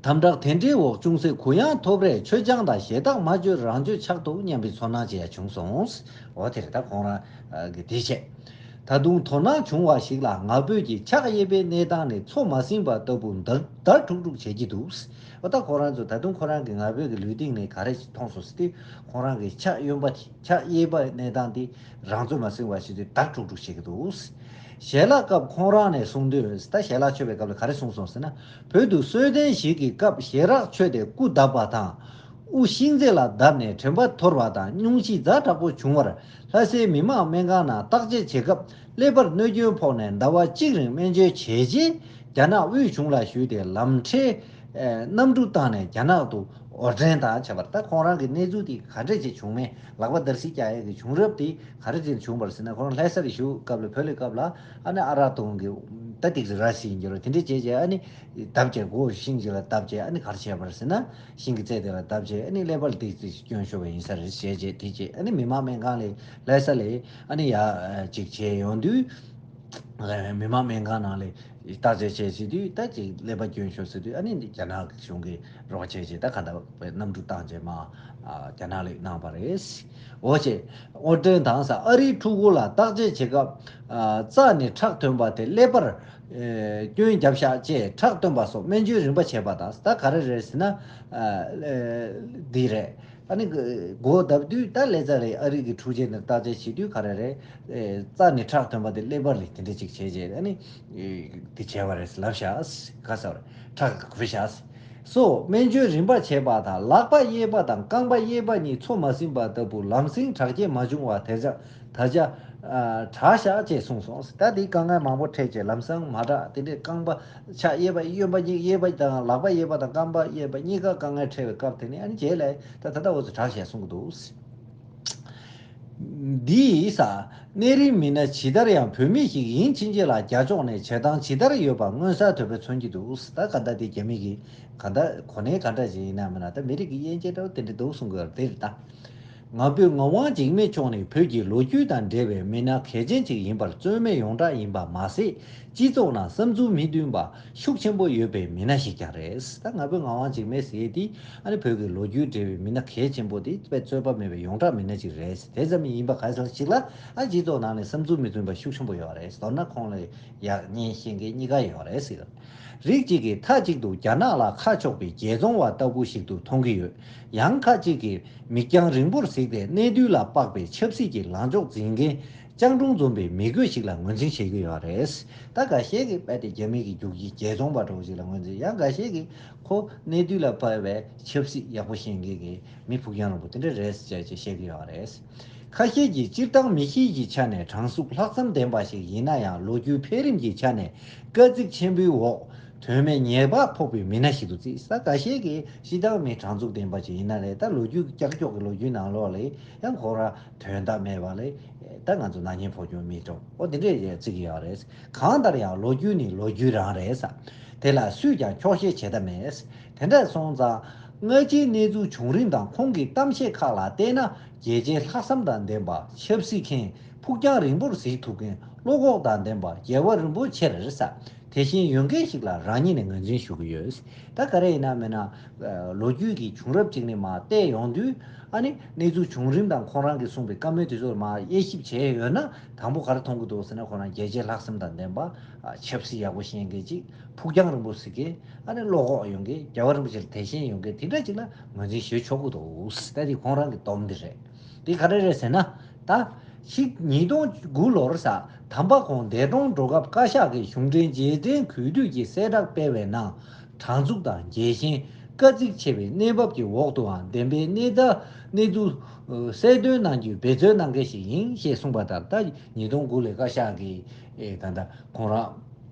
དམ་དྲག་དེ་འདྲའི་འོག་ཅུང་ཟད་གུ་ཡངས་ཐོབ་རེས་ཆོས་སྦྱང་དང་ཞེ་དྲག་མ་བྱོས་རང་བྱོས་ཆགས་འདུག་སྙམ་པའི་ཚོར་སྣང་ཅིག་ཡང་བྱུང་སོང་། འོ་དེ་རེད། ད་ཁོང་རང་གི་དེ་བྱས། ད་དུང་དོ་སྣང་བྱུང་བ་ཞིག་ལ་ང་ཕོད་ཀྱི་ཕྱག་གཡས་པའི་གནས་སྟངས་ནི་མཚོ་མ་ཟིན་པ་ལྟ་བུ་འདར་འདར་འཁྲུག་འཁྲུག་བྱེད་ཀྱི་འདུག། འོ་ད་ཁོ་རང་ཚོ་ད་དུང་ཁོ་རང་གི་ང་ཕོད་ཀྱི་ལུས་སྟེང་ནས་ག་རེ་མཐོང་སོང་ཟེར་དུས། ཁོ་རང་གི་ཕྱག་གཡོན་པ་དེ། ཕྱག་གཡས་པའི་གནས་སྟངས་དེ་རང་ཚོད་མ་ཟིན་པ་ཞིག་དུས་འདར་འཁྲུག་འཁྲུག་བྱེད་ཀྱི་འདུག། ཞལ་ལག་སྐབས་ཁོང་རང་ནས་གསུངས་དུས། ད་ཞལ་ལག་མཆོད་པའི་སྐབས་ལ་ག་རེ་གསུངས་སོང་ཟེར་ན། བོད་དུ་གསོལ་སྟོན་ཞིག་གི་སྐབས་ཞལ་རག་མཆོད་དེ་སྐུ་བརྡབས་པ་དང་། དབུ་ཤིང་རྩེ་ལ་བརྡབས་ནས་དྲན་པ་འཐོར་བ་དང་སྙུང་གཞི་ཛ་དྲག་པོ་བྱུང་བར། ལྷ་སའི་མི་དམངས་སྨན་ཁང་ནང་བརྟག་དཔྱད་བྱེད་སྐབས་ཀླད་པར་གནོད་སྐྱོན་ཕོག་ནས་ཟླ་བ་གཅིག་རིང་སྨན་བཅོས་བྱས་རྗེས། རྒྱ་ནག་དབུས་གཞུང་ལ་ཞུས་ཏེ་ལམ་ཁྲལ་ གནམ་གྲུ་བཏང་ནས་རྒྱ་ནག་ཏུ་དབོར་འདྲེན་དང་བྱས་པ་རེད། ད་ཁོང་རང་གི་གནས་ཚུལ་དེ་ག་འདྲས་ཅིག་བྱུང་མིན། ལག་པ་འདར་སིག་རྒྱག་ཡས་ཀྱི་བྱུང་རབས་དེ་ག་འདྲས་ཅིག་བྱུང་བ་རེད་ཟེར་ན། ཁོང་རང་ལྷ་ས་ལ་བཞུགས་སྐབས་ལ། བོད་ལ་སྐབས་ལ་ཨ་ནི་ཨ་རག་འཐུང་གི། ད་ཏིག་ཙི་ར་སི་ཡིན་གྱི་རེད། དེ་འདྲས་བྱས་བྱས་ཨ་ནི་བརྡབས་བྱས། སྒོ་ཤིང་ཅིག་ལ་བརྡབས་བྱས། ཨ་ནི་ག་རེ་བྱས་པ་རེད་ཟེར་ན། ཤིང་གི་རྩེ་དེ་ལ་བརྡབས་བྱས། ཨ་ནི་ཀླད་པ་ལ་ཏིག་ཙི་སྐྱོན་ཤོར་བ་ཡིན་ས་རེད་ཟེར་བྱས། དེ་བྱས་ཨ་ནི་མི་དམངས་སྨན་ཁང་ལ། ལྷ་ས་ལ་ཨ་ནི་ཡར་ཅིག་བྱས་ཡོང་དུས། མི་དམངས་སྨན་ཁང་ནང་ལ་བརྟག་དཔྱད་བྱས་ཟེར་དུས། ད་ཅིག་ཀླད་པ་སྐྱོན་ཤོར་ཟེར་དུས། ཨ་ནི་རྒྱ་ནག་གཞུང་གིས་རོགས་བྱས་བྱས། ད་ག་འདྲ་གནམ་གྲུ་བཏང་བྱས་མར་རྒྱ་ནག་ལ་གནང་བ་རེད། འོ་བྱས། དབོར་འདྲེན་དང་ས། ཨ་རིའི་ཕྲུ་གུ་ལ་བརྟག་དཔྱད་བྱེད་སྐབས། རྩ་ནས་ཁྲག་ཐོན་པ་དེ་ཀླད་པར་སྐྱོན་བརྒྱབ་ཤག་ཅེས་ཁྲག་བཏོན་པ་སོགས་སྨན་བཅོས་རིམ་པ་བྱས་པ་དང་། ད་ག་རེ་རེད་ཟེར་ན། འདི་རེད། ཨ་ནི་སྒོ་བརྡབས་དུས། ད་ལྷ་ས་ལ་ཨ་རི་གི་འཕྲུལ་ཆས་ནས་བརྟག་དཔྱད་བྱེད་དུས་ག་རེ་རེད། རྩ་ནས་ཁྲག་ཐོན་པ་དེ་ཀླད་པ་ལ་དེ་འདྲ་ཅིག་བྱས་བྱས། ཨ་ནི་དེ་བྱས་པ་རེད་ལབ་ཤག་ག་ས་རེད། ཁྲག་འཕོས་ཤག་སོགས་སྨན་བཅོས་རིམ་པ་བྱས་པ་དང་། ལག་པ་གཡས་པ་དང་རྐང་པ་གཡས་པ་གཉིས་འཚོ་མ་ཟིན་པ་ལྟ་བུ་ལམ་སེང་དྲག་སྐྱེད་མ་བྱུང་བ་དེ་ཚོ། ད་ཆ་དྲག་ཤག་ཅེས་གསུངས་སོང་། ད་དེ་དཀའ་ངལ་མང་པོ་འཕྲད་བྱས་ལམ་སང་མ་དྲག་དེ་འདྲའི་རྐང་པ་ཕྱག་གཡས་པ་གཡོན་པ་གཉིས། གཡས་པ་དང་ལག་པ་གཡས་པ་དང་རྐང་པ་གཡས་པ་གཉིས་ཀ་དཀའ་ངལ་འཕྲད་པའི་སྐབས་དེ་ནས། ཨ་ནི་རྗེས་ལ་ད་ད་ལྟ་འོ་ཙམ་དྲག་ཤག་གསུང་གི་འདུག་འདིས་ས། གནས་རིམ་མི་སྣ་ཇི་ལྟར་ཡང་བོད་མི་ཞིག་ཡིན་ཕྱིན་ཆད་ལ་རྒྱ་ཕྱོགས་ནས་བྱེད་སྟངས་ཇི་ལྟར་ཡོད་པ་མངོན་གསལ་དོད་པོས་མཚོན་གྱི་འདུག་ད་ག་ད་དེ་རྒྱ་མི་གི་ག་ད་གོ་གནས་ག་འདྲ་ཞིག་ཡིན་ན་མིན་ན། ད་མི་རིགས་ཀྱི་དབྱེ་འབྱེད་འདྲ་བོ་དེ་འདྲ་འདུག་གསུང་གི་ཡོད་རེད། དེ་རེད་ད། ང་ཕོད་ངག་དབང་འཇིགས་མེད་མཆོག་ནི་བོད་ཀྱི་ལོ་རྒྱུས་དང་འབྲེལ་བའི་མི་སྣ་གལ་ཆེན་ཅིག་ཡིན་པར་རྩོད་མེད་ཡོངས་གྲགས་ཡིན་པ་མ་ཟད། སྤྱི་ཚོགས་ནང་བསམ་ཚུལ་མི་མཐུན་པ་ཤུགས་ཆེན་པོ་ཡོད་པའི་མི་སྣ་ཞིག་ཀྱང་རེད། ད་ང་ཕོད་ངག་དབང་འཇིགས་མེད་ཟེར་དེ་ཨ་ནི་བོད་ཀྱི་ལོ་རྒྱུས་འབྲེལ་བའི་མི་སྣ་གལ་ཆེན་པོ་དེ། དཔེ་རྩོད་པ་མེད་པའི་ཡོངས་གྲགས་མི་སྣ་ཅིག་རེད། དེ་ཙམ་ཡིན་པ་ག་ཚོད་ཅིག་ལ། ཨ་སྤྱི་ཚོགས་ནང་ནས་བསམ་ཚུལ་མི་མཐུན་པ་ཤུགས་ཆེན་པོ་ཡོད་རེད། མདོར་ན་ཁོང་ལ་ཡག་ཉེས་ཤེས་མཁན་གཉིས་ཀ་ཡོད་རེད་ཟེར། རིགས་གཅིག་གིས་མཐའ་གཅིག་ཏུ་རྒྱ་ནག་ལ་ཁ་ཕྱོགས་པའི་རྒྱལ་བཙོང་བ་ལྟ་བུ་ཞིག་ཏུ་མཐོང་གི་ཡོད། ཡང་ཁ་ཅིག་གིས་མིག་རྒྱང་རིང་པོར་གཟིགས་ཏེ་གནས་དུས་ལ་དཔག་པའི་ཆབ་སྲིད་ཀྱི་ལངས་ཕྱོགས་འཛིན་མཁན་སྤྱང་གྲུང་འཛོམས་པའི་མི་རྒོད་ཞིག་ལ་ངོས་འཛིན་བྱེད་ཀྱི་ཡོད་རེད། ད་འགའ་ཤས་ཀྱིས་རྦད་དེ་རྒྱ་མི་གི་རྒྱུག་ཁྱི་རྒྱལ་བཙོང་བ་འདྲ་བོ་ཞིག་ལ་ངོས་འཛིན། ཡང་འགའ་ཤས་ཀྱིས་ཁོ་གནས་དུས་ལ་དཔག་པའི་ཆབ་སྲིད་ཡག་པོ་ཤེས་མཁན་གྱི་མི་ཕུགས་རྒྱང་རིང་པོ་དེ་འདྲ་རེད་ཅེས་བཤད་ཀྱི་ཡོད་རེད། ཁ་ཤས་ཀྱིས་སྤྱིར་བཏང་མི་གཤིས་ཀྱི་ཆ་ནས་དྲང་ཚུགས་ལྷག་བསམ་ལྡན་པ་ཞིག་ཡིན་ན་ཡང་། ལོ་རྒྱུས་འཕེལ་རིམ་གྱི་ཆ་ནས་དཀའ་ཚེགས་ཆེན་པོའི་འོག་དོན་མེད་ཉེས་པ་ཕོག་པའི་མི་སྣ་ཞིག་ཏུ་བརྩིས། ད་འགའ་ཤས་ཀྱིས་སྤྱིར་བཏང་མི་དྲང་ཚུགས་ལྡན་པ་ཞིག་ཡིན་ན་རེད། ད་ལོ་རྒྱུས་ཀྱག་ཀྱོག་གི་ལོ་རྒྱུས་ནང་ལོགས་ལ་ཡང་ཁོ་རང་དོན་དག་མེད་པ་ལ། ད་ང་ཚོ་ནག་ཉེས་ཕོག་རྒྱུ་མི་འགྲོ། འོ་དེ་འདྲས་བརྩི་གི་ཡོད་རེད། གང་ལྟར་ཡང་ལོ་རྒྱུས་ནི་ལོ་རྒྱུས་རང་རེད་ས། དེ་ལ་སུས་ཀྱང་འཁྱོག་བཤད་བྱེད་ཐབས་མེད། དེ་འདྲ་སོང་ཙང་། སྔ་ཕྱིའི་གནས་ཚུལ་བྱུང་རིམ་དང་ཁོང་གི་གཏམ་བཤད་ཁག་ལ་བལྟས་ན། རྒྱལ་གཅེས་ལྷག་བསམ་དང་ལྡན་པ། ཆབ་སྲིད་མཁན། ཕུགས་རྒྱང་རིང་པོར་གཟིགས་ཐུབ་མཁན། བློ་ཁོག་དང་ལྡན་པ། རྒྱལ་བ་རིན་པོ་ཆེར་ས། དེ་བཞིན་ཡོད་མཁན་ཞིག་ལ་རང་ཉིད་ནས་ངོས་འཛིན་ཞུ་གི་ཡོད། ད་ག་རེ་ཡིན་ན་མིན་ན། ལོ་རྒྱུས་ཀྱི་བྱུང་རབས་ཅིག་ནས་མར་བལྟས་ཡོང་དུས། ཨ་ནི་གནས་ཚུལ་བྱུང་རིམ་དང་ཁོང་རང་གིས་གསུངས་པའི་བཀའ་མོལ་དེ་ཚོར་མར་དབྱེ་ཞིབ་བྱས་ཡོད་ན། དང་པོ་ག་རེ་མཐོང་གི་འདུག་ཟེར་ན། ཁོ་རང་རྒྱལ་གཅེས་ལྷག་བསམ་དང་ལྡན་པ། ཆབ་སྲིད་ཡག་པོ་ཤེས་མཁན་ཅིག་ཕུགས་རྒྱང་རིང་པོ་གཟིགས་མཁན། ཨ་ནི་བློ་ཁོག་ཡོད་མཁན། རྒྱལ་བ་རིན་པོ་ཆེ་ལ་དད་ཞེན་ཡོད་མཁན་དེ་འདྲ་ཅིག་ལ་ངོས་འཛིན་ཞུ་ཆོག་གི་འདུག་ད་དེ་ཁོང་རང་གི་སྡོམ་འདི་རེད། འདི་ག་རེ་རེད་ཟེར་ན། ད་ཕྱི་ཉིས་སྟོང་དགུ་ལོར་ས། དམ་པ་ཁོང་འདས་གྲོངས་འགྲོ་སྐབས་བཀའ་ཤག་གིས་གཞུང་འབྲེལ་རྗེས་དྲན་གུས་འདུད་ཀྱི་གསལ་བསྒྲགས་སྤེལ་བའི་ནང་། དྲང་ཚུགས་དང་རྒྱལ་ཞེན། དཀའ་ཚེགས་ཆེ་བའི་གནས་བབ་ཀྱི་འོག་ཏུའང་བདེན་པའི་གནས་སྟངས་གནས་ཚུལ་གསལ་སྟོན་གནང་རྒྱུའི་འབད་བརྩོན་གནང་མཁན་ཞིག་ཡིན་ཞེས་གསུངས་པ་ལྟར། ད་ཉིས་སྟོང་དགུ་ལོའི་བཀའ་ཤག་གིས་ཨེ་ད་ལྟ་ཁོང་རང་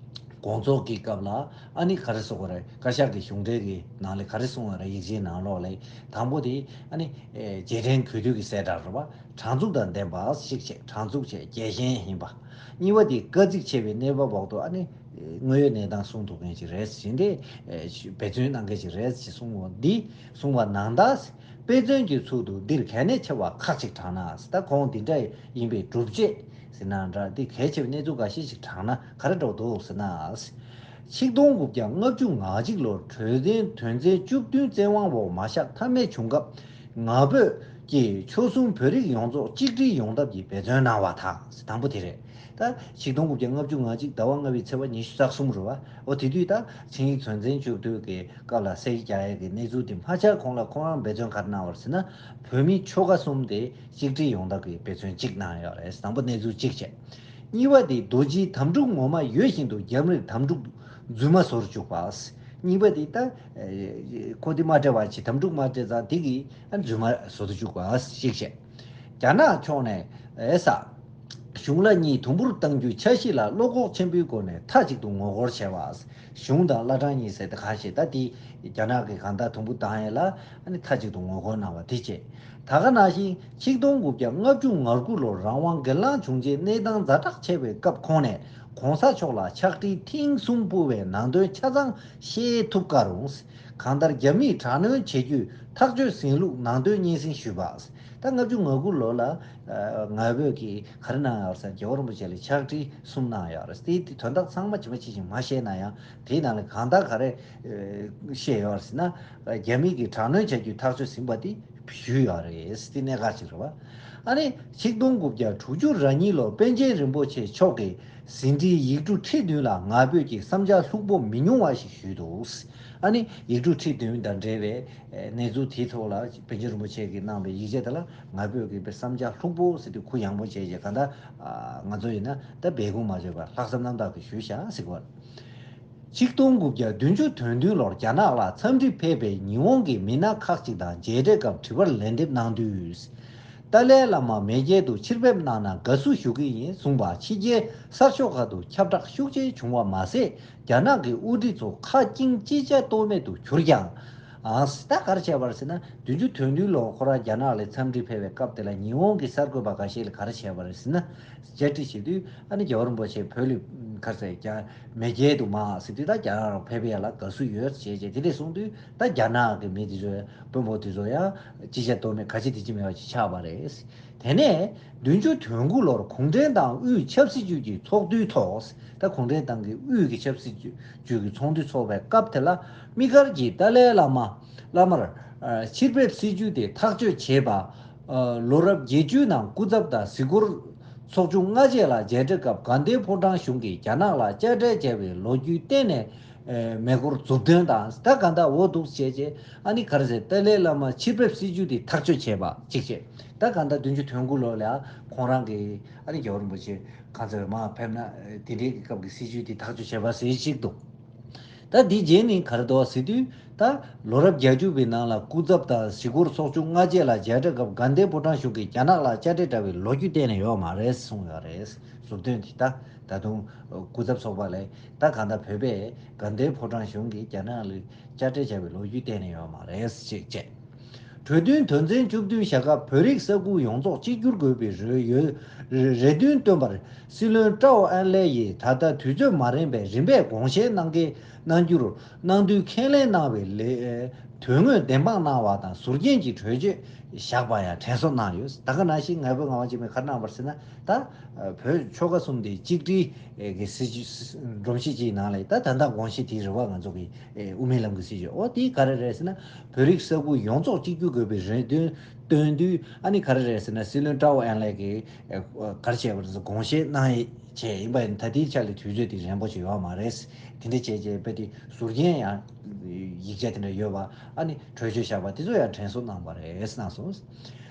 དགོང་ཚོགས་ཀྱི་སྐབས་ལ། ཨ་ནི་ག་རེ་གསུངས་པ་རེད། བཀའ་ཤག་གི་གཞུང་འབྲེལ་གྱི་ནང་ལ་ག་རེ་གསུངས་པ་རེད། ཡིག་ཆའི་ནང་ལོགས་ལ། དང་པོ་དེ་ཨ་ནི་ཨེ་རྗེས་དྲན་གུས་འདུད་ཀྱི་གསལ་བསྒྲགས་རེད་པ། དྲང་ཚུགས་དང་ལྡན་པ་ཞིག་བྱས། དྲང་ཚུགས་བྱས། རྒྱལ་ཞེན་ཡིན་པ། གཉིས་པ་དེ་དཀའ་ཚེགས་ཆེ་བའི་གནས་བབ་འོག་ཏུ་ཨ་ནི་དངོས་ཡོད་གནས་སྟངས་གསུང་ཐུབ་མཁན་ཞིག་རེད་ཟེར་ཏེ། ཨེ་འབད་བརྩོན་གནང་མཁན་ཞིག་རེད་ཅེས་གསུངས་པ་འདི། གསུངས་པ་ནང་ལྟར། དཔེ་མཚོན་གྱི་ཚུལ་དུ་འདིར་གལ་གནད་ཆེ་བ་ཁག་ཅིག་དྲངས་ན། ད་ཁོང་འདི་འདྲ་ཡིན་པའི་སྒྲུབ་བྱེད་ཟེར་ན་འདྲ། འདི་གལ་ཆེ་བའི་གནས་ཚུལ་འགའ་ཤས་ཤིག་དྲངས་ན་ག་རེ་འདྲ་བོ་འདུག་ཟེར་ན། ཆིག་སྟོང་དགུ་བརྒྱ་ལྔ་བཅུ་ང་གཅིག་ལོར་གྲོས་ཚན་དོན་ཚན་བཅུ་བདུན་བཙན་དབང་འོག་མ་བཞག་ཐབས་མེད་བྱུང་སྐབས། ང་ཕོད་ཀྱིས་ཆོལ་གསུམ་བོད་རིགས་ཡོངས་རྫོགས་གཅིག་སྒྲིལ་ཡོང་ཐབས་ཀྱི་འབད་བརྩོན་གནང་བ་དང་། དང་པོ་དེ་རེད། ད་ཆིག་སྟོང་དགུ་བརྒྱ་ལྔ་བཅུ་ང་གཅིག་ཟླ་བ་ལྔ་པའི་ཚེས་པ་ཉི་ཤུ་རྩ་གསུམ་རེད་པ། འོ་དེ་དུས་ད་ཆིངས་ཡིག་དོན་ཚན་བཅུ་བདུན་གྱི་སྐབས་ལ་གསལ་རྒྱག་ཡས་ཀྱི་གནས་ཚུལ་དེ་མ་ཆགས་གོང་ལ་ཁོང་རང་འབད་བརྩོན་ག་རེ་གནང་བ་རེད་ཟེར་ན། བོད་མི་ཆོལ་ཁ་གསུམ་དེ་གཅིག་སྒྲིལ་ཡོང་ཐབས་ཀྱི་འབད་བརྩོན་གཅིག་གནང་ཡོད་རེད། དང་པོ་གནས་ཚུལ་གཅིག་བྱས། གཉིས་པ་དེ་རྡོ་རྗེའི་དམ་ཕྲུག་ངོ་མ་ཡོད་བཞིན་དུ་རྒྱ་མིར་དམ་ཕྲུག་རྫུན་མ་བཟོ་རུ་བཅུག་པ། གཉིས་པ་དེ་ད་ཁོ་དེ་མ་སྤྲད་པ་བྱས། དམ་ཕྲུག་མ་སྤྲད་ཙང་དེ་གིས་ཨ་རྫུན་མ་བཟོ་རུ་བཅུག་པ་གཅིག་བྱས། རྒྱ་ནག་ཕྱོགས་ནས་ཨེ་ས། གཞུང་ལ་གཉིས་དུམ་བུར་གཏང་རྒྱུའི་འཆར་གཞི་ལ་བློ་ཁོག་ཆེན་པོའི་སྒོ་ནས་མཐའ་གཅིག་ཏུ་ངོ་རྒོལ་བྱས་པ། གཞུང་དང་བླ་བྲང་གཉིས་ཟེར་ཏེ་གང་ཞིག་ད་དེ་རྒྱ་ནག་གིས་གང་ལྟར་དུམ་བུར་བཏང་ཡས་ལ་ཨ་ནི་མཐའ་གཅིག་ཏུ་ངོ་རྒོལ་གནང་བ་དེ་བཅས། ད་ག་ནང་བཞིན་ཆིག་སྟོང་དགུ་བརྒྱ་ལྔ་བཅུ་ང་དགུ་ལོར་རང་དབང་སྒེར་ལངས་བྱུང་རྗེས་གནས་སྟངས་ཛ་དྲག་ཆེ་བའི་སྐབས་ཁོང་ནས་གོང་ས་མཆོག་ལ་ཕྱག་བྲིས་ཐེངས་གསུམ་ཕུལ་བའི་ནང་དོན་ཆ་ཚང་ཤེས་ཐུབ་ཀ་རུང་། གང་ལྟར་རྒྱ་མིས་དྲག་གནོན་བྱེད་རྒྱུའི་ཐག་གཅོད་ཟིན་ལུགས་ནང་དོན་སྙན་སེང་ཞུས་པ། ད་ལྔ་བཅུ་ང་དགུ་ལོ་ལ་ང་ཕོད་ཀྱིས་ག་རེ་གནང་ཡོད་ཟེར་ན་རྒྱལ་བ་རིན་པོ་ཆེ་ལ་ཕྱག་བྲིས་གསུམ་གནང་ཡོད་རེད། དེའི་དོན་དག་ཚང་མ་ཇི་མ་ཇི་བཞིན་མ་བཤད་ན་ཡང་དེའི་ནང་ལ་གང་ལྟར་ག་རེ་བཤད་ཡོད་རེད་ཟེར་ན། རྒྱ་མི་གིས་དྲག་གནོན་བྱ་རྒྱུའི་ཐག་གཅོད་ཟིན་པ་དེ་ཞུས་ཡོད་རེད། དེ་གནད་འགག་ཅིག་རེད་བ། ཨ་ནི་ཆིག་སྟོང་དགུ་བརྒྱ་དྲུག་ཅུ་རེ་གཉིས་ལོར་པཎ་ཆེན་རིན་པོ་ཆེ་མཆོག་གིས་ཟིན་བྲིས་ཡིག་འབྲུ་ཁྲི་བདུན་ལ་ང་ཕོད་ཀྱི་བསམ་འཆར་ལྷུག་པོ་མི་ཉུང་བ་ཞིག་ཞུས་འདུག། ཨ་ནི་ཡིག་འབྲུ་ཁྲི་བདུན་དང་འབྲེལ་བའི་གནས་ཚུལ་དེའི་ཐོག་ལ་པཎ་ཆེན་རིན་པོ་ཆེ་གིས་གནང་བའི་ཡིག་ཆ་དེ་ལ་ང་ཕོད་ཀྱི་བསམ་འཆར་ལྷུག་པོ་ཟེར་དུས་གུ་ཡངས་པོ་བྱས་རྗེས་གང་ལྟར་ང་ཚོ་ཡིན་ན་ད་སྦས་སྐུང་མ་བྱས་པར་ལྷག་བསམ་རྣམ་དག་གིས་ཞུས་བཞག་ཟེར་གོ། ཆིག་སྟོང་དགུ་བརྒྱ་བདུན་ཅུ་དོན་བདུན་ལོར་རྒྱ་ནག་ལ་འཚམས་འདྲི་ཕེབས་པའི་ཉི་ཧོང་གི་མི་སྣ་ཁག་ཅིག་དང་མཇལ་འཕྲད་སྐབས་དྲི་བར་ལན་འདེབས་གནང་དུས། ཏཱ་ལའི་བླ་མ་མེས་རྒྱལ་དུ་ཕྱིར་ཕེབས་གནང་ན་དགའ་བསུ་ཞུ་གི་ཡིན་གསུངས་པ་ཕྱི་རྒྱལ་གསར་ཤོག་ཁག་ཏུ་ཁྱབ་བསྒྲགས་ཤུགས་ཆེ་བྱུང་བ་མ་ཟད། རྒྱ་ནག་གི་དབུ་ཁྲིད་ཚོ་ཁ་སྐྱེངས་ཅི་བྱ་གཏོལ་མེད་དུ་གྱུར་ཀྱང་། ཨང་། ད་ག་རེ་བྱས་པ་རེད་ཟེར་ན། བདུན་ཅུ་དོན་བདུན་ལོར་ཁོ་རང་རྒྱ་ནག་ལ་འཚམས་འདྲི་ཕེབས་པའི་སྐབས་དེ་ལ་ཉི་ཧོང་གི་གསར་འགོད་པ་འགའ་ཤས་ལ་ག་རེ་བྱས་པ་རེད་ཟེར་ན། བཅར་འདྲི་བྱེད་དུས་ཨ་ནི་རྒྱལ་བ་རིན་པོ་ཆེ་བོད་ལ་ག་རེ་ཟེར་རྒྱ་མེས་རྒྱལ་དུ་མ་ཟེར་དུས་ད་རྒྱ་ནག་ལ་ཕེབས་པ་ལ་དགའ་བསུ་ཡོད་ཅེས་བྱས་དེ་འདྲས་གསུངས་དུས་ད་རྒྱ་ནག་གི་མི་དེ་ཚོ་དཔོན་པོ་དེ་ཚོ་ཡང་ཅི་བྱ་གཏོལ་མེད་ག་ཅི་དེ་ཅི་མེད་པ་ཅིག་ཆགས་པ་རེད། དེ་ནས་བདུན་ཅུ་དོན་དགུ་ལོར་གུང་ཁྲན་ཏང་དབུས་ཆབ་སྲིད་ཅུས་ཀྱི་ཚོགས་འདུའི་ཐོག་ད་གུང་ཁྲན་ཏང་གི་དབུས་ཀྱི་ཆབ་སྲིད་ཅུས་ཀྱི་ཚོགས་འདུ་ཚོགས་པའི་སྐབས་དེ་ལ་དམིགས་བཀར་གྱིས་ཏཱ་ལའི་བླ་མ་བླ་མར་ཕྱིར་ཕེབས་སྲིད་ཇུས་དེ་ཐག་གཅོད་བྱས་པ། ལོ་རབས་བརྒྱད་ཅུའི་ནང་སྐུ་ཚབ་དང་གཟིགས་སྐོར་ཚོགས་ཆུང་སྔ་རྗེས་ལ་མཇལ་འཕྲད་སྐབས་དགའ་ལྡན་ཕོ་བྲང་གཞུང་གིས་རྒྱ་ནག་ལ་དཔྱ་ཁྲལ་བྱ་བའི་ལོ་རྒྱུས་གཏན་ནས་མེད་སྐོར་མཛུབ་སྟོན་དང་ད་ག་འདྲ་འོ་འདུག་བྱས་རྗེས་ཨ་ནི་ག་རེ་ཟེར་ཏཱ་ལའི་བླ་མ་ཕྱིར་ཕེབས་སྲིད་ཇུས་དེ་ཐག་གཅོད་བྱས་པ་གཅིག་བྱས། ད་ག་འདྲ་བདུན་ཅུ་དོན་དགུ་ལོ་ལ་ཁོང་རང་གིས་ཨ་ནི་རྒྱལ་བ་རིན་པོ་ཆེ་གང་ཚེ་མར་ཕེབས་ན་དེ་འདྲའི་གི་སྐབས་ཀྱི་སྲིད་ཇུས་དེ་ཐག་གཅོད་བྱས་པ་ཟེར་གཅིག་འདུག། ད་འདི་རྗེས་ནི་ག་རེ་འདུག་ཟེར་དུས་ད་ལོ་རབས་བརྒྱད་ཅུ་པའི་ནང་ལ་སྐུ་ཚབ་དང་གཟིགས་སྐོར་ཚོགས་ཆུང་སྔ་རྗེས་ལ་མཇལ་འཕྲད་སྐབས་དགའ་ལྡན་ཕོ་བྲང་གཞུང་གིས་རྒྱ་ནག་ལ་དཔྱ་ཁྲལ་བྱ་བའི་ལོ་རྒྱུས་གཏན་ནས་ཡོད་མ་རེད་གསུངས་ཡོད་རེད། མཛུབ་སྟོན་དེ་ད་ད་དུང་སྐུ་ཚབ་ཚོགས་པ་ལས་ད་གང་ལྟར་བོད་པས་དགའ་ལྡན་ཕོ་བྲང་གཞུང་གིས་རྒྱ་ནག་ལ་དཔྱ་ཁྲལ་བྱ་བའི་ལོ་རྒྱུས་གཏན་ནས་ཡོད་མ་རེད་ཅེས་བཤད། གྲོས་མཐུན་དོན་ཚན་བཅུ་བདུན་བཞག་སྐབས་བོད་རིགས་ས་ཁུལ་ཡོངས་རྫོགས་གཅིག་གྱུར་དགོས་པའི་རེ་ཡོད་རེ་འདུན་བཏོན་པར་སྲིད་བློན་ཀྲའོ་ཨན་ལེ་ཡིས་ད་ལྟ་དུས་ཚོད་མ་རན་པས་རིམ་པས་དགོངས་བཞེས་གནང་གལ་གནང་རྒྱུར་གནང་དུས་ཁས་ལེན་གནང་བའི་ལས་དོན་དངོས་བདེན་དཔང་གནང་བ་དང་ཟུར་རྒྱན་གྱི་གྲོས་ཆོད་བཞག་པ་ཡང་དྲན་གསོ་གནང་ཡོད། ད་ག་ནང་བཞིན་ང་ཕོད་ངག་དབང་འཆི་མེད་ག་རེ་གནང་བ་རེད་ཟེར་ན་ད་བོད་ཆོལ་ཁ་གསུམ་དེ་གཅིག་སྒྲིལ་གྱི་སྲིད་བྱུས་སྒྲོམ་གཞི་ཅིག་ནང་ལ་ད་ད་ལྟ་དགོངས་གཞི་དེ་རེད་བ། ང་ཚོ་གི་དབུ་མའི་ལམ་གྱི་སྲིད་བྱུས་འོ་དེ་ག་རེ་རེད་ཟེར་ན། བོད་རིགས་ས་ཁུལ་ཡོངས་རྫོགས་གཅིག་གྱུར་དགོས་པའི་རེ་འདུན་བཏོན་དུས་ཨ་ནི་ག་རེ་རེད་ཟེར་ན་སྲིད་བློན་ཀྲའོ་ཨན་ལེ་གིས་ཨ་ག་རེ་བྱས་པ་རེད་ཟེར་དགོངས་བཞེས་གནང་ཡས་བྱས་ཡིན་པ་ཡིན་ད་ལྟའི་ཆ་ལ་དུས་ཚོད་དེ་རན་པོ་ཅིག་ཡོད་མ་རེད། དེ་འདྲ་བྱས་རྗེས་རྦད་དེ་ཟུར་རྒྱན་ཡང་ཡིག་ཆ་དེ་འདྲ་ཡོད་པ་ཨ་ནི་གྲོས་ཆོད་བཞག་པ་དེ་ཚོ་ཡང་དྲན་གསོ་གནང་བ་རེད་གནང་སོང་།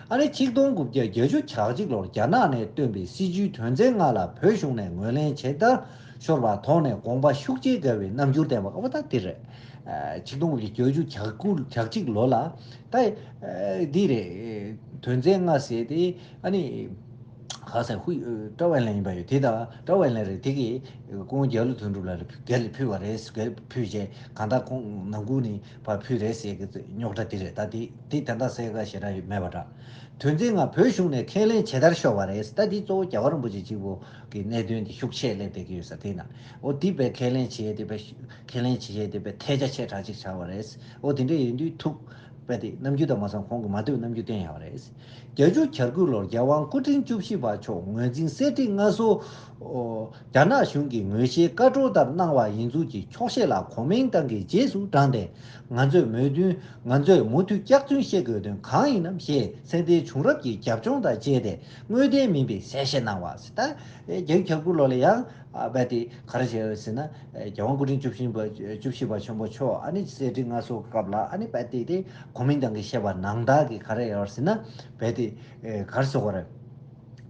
ཨ་ནི་ཆིག་སྟོང་དགུ་བརྒྱ་བརྒྱད་ཅུ་གྱ་གཅིག་ལོར་རྒྱ་ནག་ནས་བཏོན་པའི་སྲིད་བྱུས་དོན་ཚན་ལྔ་ལ་བོད་གཞུང་ནས་ངོས་ལེན་ཇི་ལྟར་ཤོར་བ་ཐོག་ནས་དགོངས་པ་ཤུགས་ཆེ་དགའ་བའི་རྣམ་འགྱུར་བསྟན་པ་ཨ་བ་ད་དེ་རེད། ཆིག་སྟོང་དགུ་བརྒྱ་བརྒྱད་ཅུ་གྱ་དགུ་གྱ་གཅིག་ལོ་ལ་ད་འདི་རེད། དོན་ཚན་ལྔ་ཟེར་ཏེ་ཨ་ནི་ག་ས་ཧུ་ཀྲའོ་ཨན་ལེ་ཡིན་པ་ཡོད་དེ་དང་ཀྲའོ་ཨན་ལེ་རེད་དེ་གིས་སྐུ་ངོ་རྒྱ་ལོ་དོན་གྲུབ་ལགས་ལ་སྒེར་ལ་ཕུལ་བ་རེད། སྒེར་ཕུལ་རྗེས་གང་ལྟར་ཁོང་ནང་ཁུལ་ནས་ཕར་ཕུལ་རེད་ཟེར་གི་རྙོག་དྲ་དེ་རེད། ད་དེ་དེ་ད་ལྟ་གསལ་ཁ་ཞེ་དྲག་ཡོད་མེད་པ་འདྲ། དོན་ཚན་ལྔ་བོད་གཞུང་ནས་ཁས་ལེན་ཇི་ལྟར་ཤོར་བ་རེད། ད་དེ་གཙོ་བོ་རྒྱལ་བ་རིན་པོ་ཆེ་གཅིག་པོ་གི་གནད་དོན་དེ་ཤུགས་ཆེ་སླེབས་བསྡད་ཀྱི་ཡོད་ས་དེ་ན་འོ་དེ་བས་ཁས་ལེན་བྱས་དེ་བས་ཁས་ལེན་བྱས་དེ་བས་ཐལ་ཆ་ཆེ་དྲགས་ཅིག་ཆགས་པ་རེད། འོ་དེ་འདྲ་ཡིན་དུས་ཐུགས་རྦད་དེ་རྣམ་འགྱུར་དང་མ་སོང་ཁོང་གིས་མ་འདོད་རྣམ་འགྱུར་བསྟན་ཡོད་རེད། བརྒྱད་ཅུ་གྱ་དགུ་ལོར་རྒྱལ་དབང་སྐུ་ཕྲེང་བཅུ་བཞི་པ་མཆོག་ངོས་འཛིན་གསེར་ཁྲི་མངའ་གསོལ། རྒྱ་ནག་གཞུང་གིས་ངོས་བཞེས་བཀའ་འཁྲོལ་ལྟར་གནང་བ་ཡིན་ཚུལ་གྱི་འཁྱོག་བཤད་ལ་གོ་མིན་ཏང་གིས་རྗེས་སུ་འབྲངས་ཏེ། ང་ཚོས་མོས་མཐུན། ང་ཚོས་མུ་མཐུད་སྐྱག་རྫུན་བཤད་དགོས་དོན་གང་ཡིན་ནམ་ཞེས་ཚེ་འདས་བྱུང་རབས་ཀྱི་རྒྱབ་ལྗོངས་དང་བཅས་ཏེ་དངོས་བདེན་མིན་པའི་གསལ་བཤད་གནང་བ། ད་བརྒྱད་ཅུ་གྱ་དགུ་ལོ་ལ་ཡང་རྦད་དེ་ག་རེ་བྱས་ཡོད་ཟེར་ན། རྒྱལ་དབང་སྐུ་ཕྲེང་བཅུ་བཞི་པ་བཅུ་བཞི་པ་ཆེན་པོ་མཆོག་ཨ་ནི་གསེར་ཁྲི་མངའ་གསོལ་སྐབས་ལ་ཨ་ནི་རྦད་དེ་དེ་གོ་མིན་ཏང་གིས་བཤད་པ་ནང་ལྟར་གྱི་ག་རེ་ཡོད་ཟེར་ན་རྦད་དེ་ག་རེ་ཟེར་དགོས་རེད།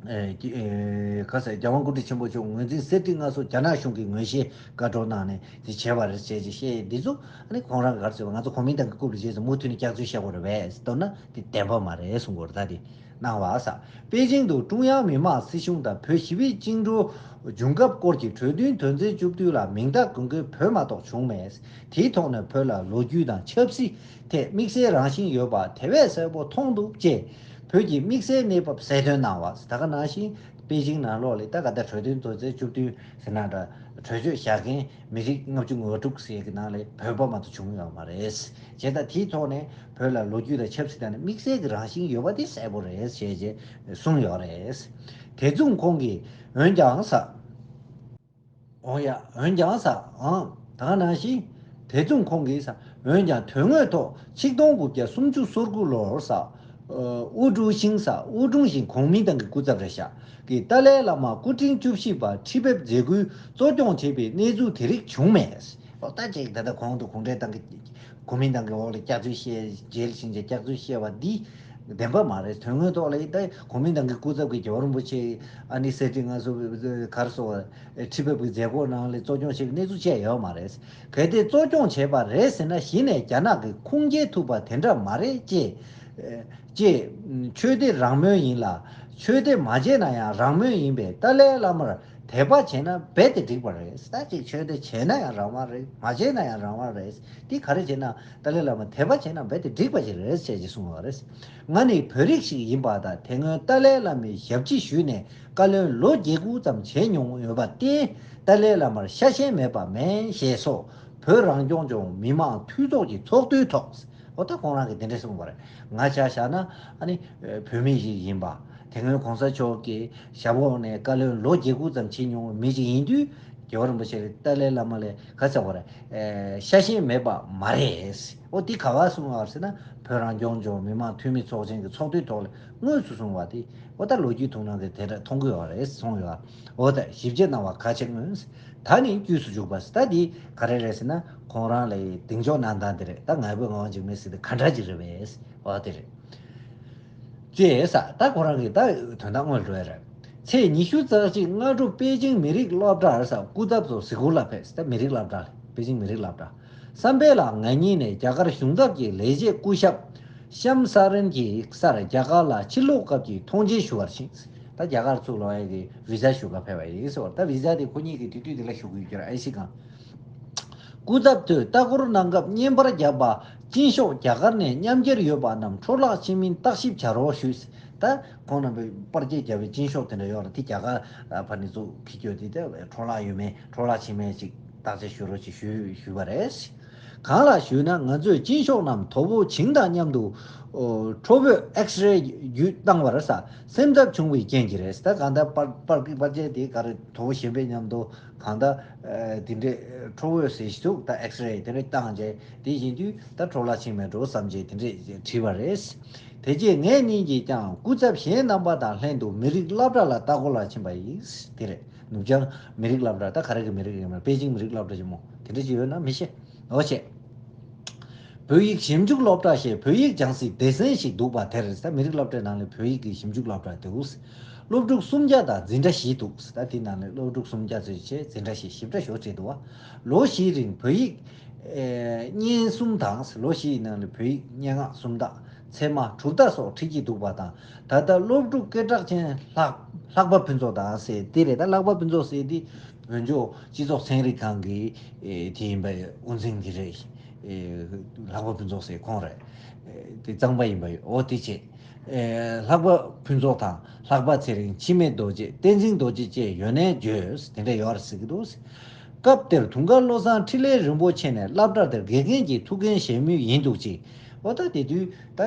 ཨེ་ཀྱི་ཨེ་ག་ཟེར་རྒྱལ་དབང་སྐུ་ཕྲེང་ཆེན་པོ་མཆོག་ངོས་འཛིན་གསེར་ཁྲི་མངའ་གསོལ་རྒྱ་ནག་གཞུང་གིས་ངོས་བཞེས་བཀའ་འཁྲོལ་གནང་ནས་དེ་བྱས་པ་རེད་ཅེས་ཀྱི་བཤད་འདི་ཚོ་ཨ་ནི་ཁོང་རང་གིས་ག་རེ་ཟེར་བ་ང་ཚོ་གོ་མིན་ཏང་གི་རྐུབ་ལ་རྗེས་སུ་མུ་མཐུད་ནས་སྐྱག་རྫུན་བཤད་དགོས་རེད་པས་མདོར་ན་དེ་བདེན་པ་མ་རེད་གསུང་དགོས་རེད། ད་དེ། གནང་བ། པེ་ཅིང་དུ་ཀྲུང་དབྱང་མི་དམངས་སྲིད་གཞུང་དང་བོད་ཞི་བའི་བཅིངས་འགྲོལ་བྱུང་སྐབས་སྐོར་གྱི་གྲོས་མཐུན་དོན་ཚན་བཅུ་བདུན་ལ་མིང་རྟགས་འགོད་མཁན་བོད་མ་གཏོགས་བྱུང་མེད། དེའི་ཐོག་ནས་བོད་ལ་ལོ་རྒྱུས་དང་ཆབ་སྲིད་ཐད་དམིགས་བསལ་རང་བཞིན་ཡོད་པ་དེ་བས་གསལ་པོ་མཐོང་འདུག་ཅེས་བོད་ཀྱི་དམིགས་བསལ་གནས་བབ་གསལ་སྟོན་གནང་བ། ད་ག་ནང་བཞིན་པེ་ཅིང་ནང་ལོགས་ལ་ད་ག་ད་གྲོས་མཐུན་དོན་ཚན་བཅུ་བདུན་ཟེར་ན་འདྲ་གྲོས་ཆོད་བཞག་མཁན་མི་རིགས་ལྔ་བཅུ་ང་དྲུག་ཟེར་གྱི་ནང་ལ་བོད་པ་མ་གཏོགས་བྱུང་ཡོད་མ་རེད། བྱས་ཙང་དེའི་ཐོག་ནས་བོད་ལ་ལོ་རྒྱུས་དང་ཆབ་སྲིད་ཐད་ནས་དམིགས་བསལ་གྱི་རང་བཞིན་ཡོད་པ་དེ་གསལ་པོ་རེད་ཞེས་གསུངས་ཡོད་རེད། དེ་མཚུངས་ཁོང་གིས་འོན་ཀྱང་ས། འོང་ཡ། འོན་ཀྱང་ས། ཨང་། ད་ག་ནང་བཞིན། དེ་མཚུངས་ཁོང་གིས་ས། འོན་ཀྱང་དོན་དངོས་ཐོག་ཆིག་སྟོང་དགུ་བརྒྱ་སུམ་ཅུ་སོ་དགུ་ལོར་ས། ཨུ་ཀྲུའུ་ཤིང་ས། ཨུ་ཀྲུང་ཞིང་གོང་མིན་ཏང་གི་སྐུ་ཚབ་རེད་ཤག་གིས་ཏཱ་ལའི་བླ་མ་སྐུ་ཕྲེང་བཅུ་བཞི་པ་ཁྲི་ཕེབས་མཛད་སྒོའི་གཙོ་སྐྱོང་བྱས་པའི་གནས་ཚུལ་དེ་རིགས་བྱུང་མེད། ཨོ་ད་ཅིག་ད་ལྟ་གོང་དུ་གུང་ཁྲན་ཏང་གི་གོ་མིན་ཏང་གི་འོག་ལ་སྐྱག་རྫུན་བཤད། རྗེས་ལ་ཕྱིན་ཆད་སྐྱག་རྫུན་བཤད་པ་འདི་བདེན་པ་མ་རེད། དོན་དངོས་ཐོག་ལ་ད་གོ་མིན་ཏང་གི་སྐུ་ཚབ་ཀྱི་རྒྱལ་བ་རིན་པོ་ཆེ་ཨ་ནི་གསེར་ཁྲི་མངའ་གསོལ་གར་སོགས་ཁྲི་ཕེབས་ཀྱི་མཛད་སྒོ་ནང་ལ་གཙོ་སྐྱོང་བྱེད་པའི་གནས་ཚུལ་བཅས་ཡོད་མ་རེད། གལ་ཏེ་གཙོ་སྐྱོང་བྱས་པ་རེད་ཟེར་ན་གཞི་ནས་རྒྱ་ནག་གི་ཁུངས་སྐྱེལ་ཐུབ་པ་དེ་འདྲ་མ་རེད་ཅེས། ཅེས། ཆོས་དད་རང་མོས་ཡིན་ལ། ཆོས་དད་མ་བྱས་ན་ཡང་རང་མོས་ཡིན་པས་ཏཱ་ལའི་བླ་མར་དད་པ་བྱས་ན་རྦད་དེ་འགྲིག་པ་རེད། ད་ཅིག་ཆོས་དད་བྱས་ན་ཡང་རང་དབང་རེད། མ་བྱས་ན་ཡང་རང་དབང་རེད། འདི་ག་རེ་བྱས་ན་ཏཱ་ལའི་བླ་མར་དད་པ་བྱས་ན་རྦད་དེ་འགྲིག་པ་ཞིག་རེད་ཅེས་ཀྱི་གསུངས་པ་རེད། ང་ནི་བོད་རིགས་ཤིག་ཡིན་པ་དང་དེ་སྔོན་ཏཱ་ལའི་བླ་མའི་ཞབས་ཕྱི་ཞུས་ནས་བཀའ་བློན་ལོ་བརྒྱད་དགུ་ཙམ་བྱས་མྱོང་ཡོད་པར་བརྟེན་ཏཱ་ལའི་བླ་མར་ཤ་ཞེན་མེད་པ་མེད་ཞེས་སོགས་བོད་རང་སྐྱོང་ལྗོངས་མི་དམངས་འཐུས་ཚོགས་ཀྱི་ཚོགས་འདུའི་ཐོག་འོ་ད་ཁོང་རང་གིས་དེ་འདྲ་གསུངས་པ་རེད། ང་ཆ་བཞག་ན་ཨ་ནི་བོད་མི་ཞིག་ཡིན་པ། དེ་སྔོན་གོང་ས་མཆོག་གི་ཞབས་འོག་ནས་བཀའ་བློན་ལོ་བརྒྱད་དགུ་ཙམ་བྱེད་མྱོང་བའི་མི་ཞིག་ཡིན་དུས་རྒྱལ་བ་རིན་པོ་ཆེ་ཏཱ་ལའི་བླ་མ་ལ་ག་ཟེར་བ་རེད། ཤ་ཞེན་མེད་པ་མ་རེད། འོ་འདི་ག་བ་གསུངས་པ་རེད་ཟེར་ན་བོད་རང་སྐྱོང་ལྗོངས་མི་དམངས་འཐུས་མི་ཚོགས་ཆེན་གྱི་ཚོགས་འདུའི་ཐོག་ལ་དངོས་སུ་གསུངས་པ་དེ་འོ་ད་ལོ་རྒྱུས་ཐུང་ནང་གི་དེ་འདྲ་མཐོང་གི་ཡོད་རེད། གསུངས་ཡོད། འོ་ད་ཞིབ་དཔྱད་གནང་བ་གལ་ཆེ་མངོན། ད་ནི་དཀྱུས་སུ་འཇུག་པ། ད་འདི་ག་རེ་རེད་ཟེར་ན་ཁོང་རང་ལ་གདེང་འཇོག་གནང་སྟངས་དེ་རེད། ད་ངའི་བུ་ངའི་འཇིགས་མེད་ཟེར་དེ་ག་འདྲ་ཅིག་རེད་པས། འོ་དེ་རེད། ཅེས་ས་ད་ཁོ་རང་གིས་ད་དོན་དག་དངོས་འགྲོ་ཡ་རེད། ཚེས་ཉི་ཤུ་རྩ་གཅིག་སྔ་དྲོ་པེ་ཅིང་མི་རིགས་སློབ་གྲྭར་ས་སྐུ་ཚབ་ཚོ་གཟིགས་སྐོར་ལ་ཕེབས། ད་མི་རིགས་སློབ་གྲྭ་པེ་ཅིང་མི་རིགས་སློབ་གྲྭ། བསམ་འཕེལ་ལགས་ང་གཉིས་ནས་རྒྱ་གར་གཞུང་ཚབ་ཀྱི་ལས་བྱེད་སྐུ་ཞབས་ཤམ་ས་རན་གྱི་སར་རྒྱ་གར་ལ་ཕྱིར་ལོག་སྐབས་ཀྱི་ཐོངས་མཆན་ཞུ་བར་ཕྱིན། ད་རྒྱ་གར་ཚུར་ལོག་ཡས་ཀྱི་བི་ཟ་ཞུ་ག་ཕེབས་པ་ཡིན་ཟེར་བ། ད་བི་ཟ་དེ་ཁོ་གཉིས་ཀྱིས་དེ་དུས་དེ་ལ་ཞུ་གི་ཡོད་ཀྱི་རེད། ཨའི་སི་སྒང་། སྐུ་ཚབ་ཚོས་ལྟ་སྐོར་གནང་སྐབས་བརྙན་པར་བརྒྱབ་པ་ཅིན་ཤོག་རྒྱ་གར་ནས་མཉམ་འཁྱེར་ཡོད་པ་རྣམས་འཕྲོ་བརླག་ཕྱིན་མིན་བརྟག་ཞིབ་བྱ་རོགས་ཞུས། ད་ཁོང་རྣམ་པས་པར་སྐྱེལ་བརྒྱབ་པའི་ཅིན་ཤོག་དེ་འདྲ་ཡོད་རེད། དེ་རྒྱ་གར་ཕར་ནས་ཚུར་འཁྱེར་རྒྱུ་དེ་ད་འཕྲོ་བརླག་ཡོད་མེད་འཕྲོ་བརླག་ཕྱིན་མེད་ཅིག་བརྟག་དཔྱད་ཞུ་རོགས་ཅིག་ཞུས་ཞུས་པ་རེད། གང་ལགས་ཞུས་ན་ང་ཚོས་ཅིན་ཤོག་རྣམས་དོ་པོ་བྱིང་དང་མཉམ་དུ་ཁྲོ་བོས་ཨེགས་རེ་བརྒྱུད་བཏང་བར་ས་སེམས་འཚབ་བྱུང་བའི་རྐྱེན་གྱིས་རེད། ད་གང་ལྟར་པར་པར་པར་ཆས་དེ་ག་རེ་དོ་པོ་བྱིང་པའི་མཉམ་དུ་གང་ལྟར་དེ་འདྲའི་ཁྲོ་བོས་ཟེར་ཞིག་འདུག་ད་ཨེགས་རེ་དེ་འདྲ་བཏང་རྗེས་དེ་ཡིན་དུས་ད་འཕྲོ་བརླག་ཕྱིན་མེད་འགྲོ་བསམ་རྗེས་དེ་འདྲས་བྲིས་པ་རེད། དེ་རྗེས་ངེད་གཉིས་ཀྱིས་ཀྱང་སྐུ་ཚབ་གཞན་རྣམ་པ་དང་ལྷན་དུ་མི་རིགས་སློབ་གྲྭ་ལ་ལྟ་སྐོར་ལ་ཕྱིན་པ་ཡིན། དེ་རེད། ནུབ་བྱང་མི་རིགས་སློབ་གྲྭ་ད་ག་རེ་གི་མི་རིགས་ཡིན་མིན་པེ་ཅིང་མི་རིགས་སློབ་གྲྭ་ཆེན་མོ་དེ་འདྲ་ཅིག་ཡོད་ན་མི་ཤེས། འོ་བྱས། བོད་ཡིག་ཞིབ་འཇུག་སློབ་གྲྭ་ཞེས་བོད་ཡིག་སྦྱང་སའི་སྡེ་ཚན་ཞིག་འདུག་པ་དེར་ད་མི་རིགས་སློབ་གྲྭའི་ནང་ལ་བོད་ཡིག་གི་ཞིབ་འཇུག་སློབ་གྲྭ་འདུག་སློབ་ཕྲུག་སུམ་བརྒྱ་དང་འཛིན་གྲྭ་བཞི་འདུག་ད་དེ་ནང་ནས་སློབ་ཕྲུག་སུམ་བརྒྱ་ཙམ་བྱས་འཛིན་གྲྭ་བཞི་ཞིབ་ཕྲ་ཞོག་བྱས་འདུག་བ། ལོ་བཞིའི་རིང་བོད་ཡིག་ཨེ་བརྙན་གསུམ་དང་ལོ་བཞིའི་ནང་ལ་བོད་ཡིག་སྙན་ངག་གསུམ་དག་ཚད་མ་དྲུག་དག་སོགས་ཁྲིད་ཀྱི་འདུག་པ་དང་། ད་ལྟ་སློབ་ཕྲུག་སྐད་གྲགས་ཅན་ལྷག་ལྷག་པ་ཕུན་ཚོགས་དང་ཟེར་དེ་རེད། ད་ལྷག་པ་ཕུན་ཚོགས་ཟེར་དེ་བོད་ལྗོངས་སྤྱི་ཚོགས་ཚན་རིག་ཁང་གི་ཨེ་དེ་ཡིན་པ་དབུ་འཛིན་དེ་རེད། ཨེ་ལྷག་པ་ཕུན་ཚོགས་ཟེར་ཁོང་རེད། ཨེ་དེ་གཙང་པ་ཡིན་པ་ཡོད། འོ་དེ་བྱས། ཨེ་ལྷག་པ་ཕུན་ཚོགས་དང་ལྷག་པ་ཚེ་རིང་འཆི་མེད་རྡོ་རྗེ་བསྟན་འཛིན་རྡོ་རྗེ་བཅས་ཡོད་ནའི་བརྗོད་དེ་འདྲ་ཡོད་རེད་ཟེར་གྱི་འདུག་སྐབས་དེར་དུང་དཀར་བློ་བཟང་འཕྲིན་ལས་རིན་པོ་ཆེ་ནས་སློབ་གྲྭ་དེར་དགེ་རྒན་གྱི་ཐུགས་འགན་བཞེས་མུས་ཡིན་འདུག་ཅིང་། འོ་ད་དེ་དུས་ད་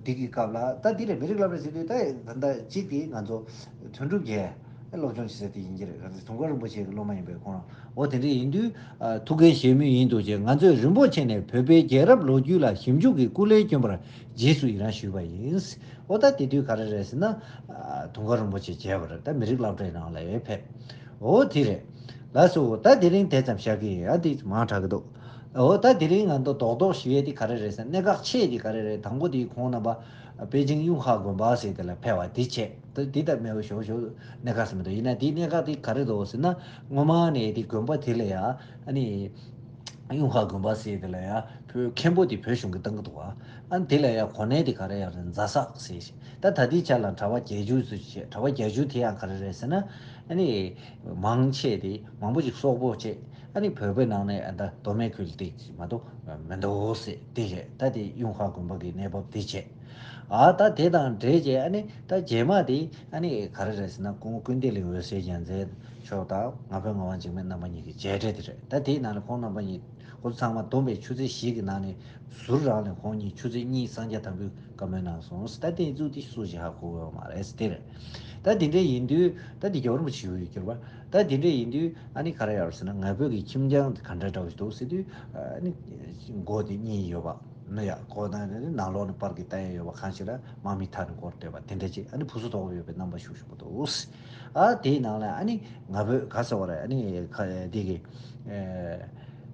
འདི་གི་སྐབས་ལ་ད་འདི་རེད། མི་རིགས་སློབ་གྲྭ་ཟེར་དུས་ད་ད་ལྟ་གཅིག་གིས་ང་ཚོ་དོན་གྲུབ་རྒྱལ་སློབ་སྦྱོང་བྱེད་ས་དེ་ཡིན་གྱི་རེད། ང་ཚོ་དུང་དཀར་རིན་པོ་ཆེ་གི་སློབ་མ་ཡིན་པས་ཁོང་རང་། འོ་དེ་འདྲ་ཡིན་དུས་ཐུགས་འགན་བཞེས་མུས་ཡིན་འདུག་ཅིང་། ང་ཚོས་རིན་པོ་ཆེ་ནས་བོད་པའི་རྒྱལ་རབས་ལོ་རྒྱུས་ལ་ཞིབ་འཇུག་གི་སྐུ་ལས་བསྐྱོན་པར་རྗེས་སུ་ཡི་རང་ཞུས་པ་ཡིན། འོ་ད་དེ་དུས་ག་རེ་རེད་ཟེར་ན། དུང་དཀར་རིན་པོ་ཆེ་མཇལ་བར་ད་མི་རིགས་སློབ་གྲྭའི་ནང་ལ་ཡོད་ཕེབས། འོ་དེ་རེད། ལགས་སོ། ད་དེ་རིང་དེ་ཙམ་བཞག་གི་ཡིན། ཨ་དེ་མང་དྲགས་ཀྱི་འདུག་འོ་ད་དེ་རིང་ང་ཚོ་རྡོག་རྡོག་ཞུ་ཡས་དེ་ག་རེ་རེད་ཟེར་ན། གནད་འགག་ཆེ་དེ་ག་རེ་རེད། དང་པོ་དེ་ཁོང་རྣམ་པ་པེ་ཅིང་ཡུང་ཧ་དགོན་པ་ཟེར་དེ་ལ་ཕེབས་པ་དེ་བྱས། ད་དེ་ད་མེད་པ་ཞོག་ཞོག་གནད་འགག་ཟེར་མི་འདུག་ཡིན་ན་དེའི་གནད་འགག་དེ་ག་རེ་འདུག་ཟེར་ན། སྔོན་མ་ནས་དེ་དགོན་པ་དེ་ལ་ཡ་ཨ་ནི་ ཡུང་ཧ་དགོན་པ་ཟེར་དེ་ལ་ཡང་བོད་མཁན་པོ་དེ་བོད་གཞུང་གིས་བཏང་གི་འདུག་བ། ཨ་ནི་དེ་ལ་ཡང་གོ་གནས་དེ་ག་རེ་ཡང་རེད། རྫ་སར་ཟེར་ཞིང་། ད་ད་ལྟའི་ཆ་ལ་གྲྭ་པ་བརྒྱད་ཅུ་ཙམ་བྱས། གྲྭ་པ་བརྒྱད་ཅུ་དེ་ཡང་ག་རེ་རེད་ཟེར་ན། ཨ་ནི་མང་ཆེ་དེ་མང་པོ་ཞིག་སོག་པོ་བྱས། ཨ་ནི་བོད་པའི་ནང་ནས་ཨ་ད་མདོ་སྨད་ཁུལ་དེ་མ་གཏོགས་མི་འདུག་ཟེར་དེ་རེད། ད་དེ་ཡུང་ཧ་དགོན་པ་གི་གནས་བབ་དེ་བྱས། ཨ་ད་དེ་དང་འབྲེལ་བྱས། ཨ་ནི་ད་རྗེས་མ་དེ་ཨ་ནི་ག་རེ་རེད་ཟེར་ན། སྐུ་ངོ་ཀུན་བདེ་གླིང་འོད་ཟེར་རྒྱལ་མཚན་མཆོག་དང་ང་ཕོད་ངག་དབང་འཇིགས་མེད་རྣམ་པ་གཉིས་ཀྱི་མཇལ་འཕྲད་དེ་རེད། ད་དེའི་ནང་ལ་ཁོང་རྣམ་པ་གཉིས། ཁོ་ཚོ་ཚང་མ་བསྡོམས་པའི་ཆུ་ཚོད་བཞི་གི་ནང་ནས་ཟུར་རང་ནས་ཁོང་གཉིས་ཆུ་ཚོད་གཉིས་གསང་རྒྱ་དམ་འབུལ་བཀའ་མོལ་གནང་སོང་། ད་དེ་ཚོ་དེ་སུ་ཞིག་ཧ་གོ་གི་ཡོད་མ་རེད་དེ་རེད། ད་དེ་འདྲ་ཡིན་དུས་ད་དེ་རྒྱལ་བ་རིན་པོ་ཆེ་ཡོད་ཡོད་གྱུར་པ། ད་དེ་འདྲ་ཡིན་དུས་ཨ་ནི་ག་རེ་ཡོད་ཟེར་ན། ང་ཕོད་ཀྱི་ཁྱིམ་རྐྱང་དེ་ག་འདྲ་འདྲ་བོ་ཞིག་འདུག་ཟེར་དུས། ཨ་ནི་སྒོ་དེ་གཉིས་ཡོད་པ། ནི་ཡ་སྒོ་དང་ནི་ནང་ལོགས་ནས་པར་གྱི་ལྟ་ཡ་ཡོད་པ། གང་ཞིག་ལ་དམག་མི་མཐའ་ནས་བསྐོར་བསྡད་པ་དེ་འདྲ་ཅིག། ཨ་ནི་བུ་སུ་དོག་ཡོད་པའི་རྣམ་པ་ཤུགས་ཤུགས་པོ་འདུག། ཨ་དེའི་ནང་ལ་ཨ་ནི་ང་ཕོད་ག་ཟེར་བ་རེད། ཨ་ནི་ཁ་འདི་གི་ཨེ་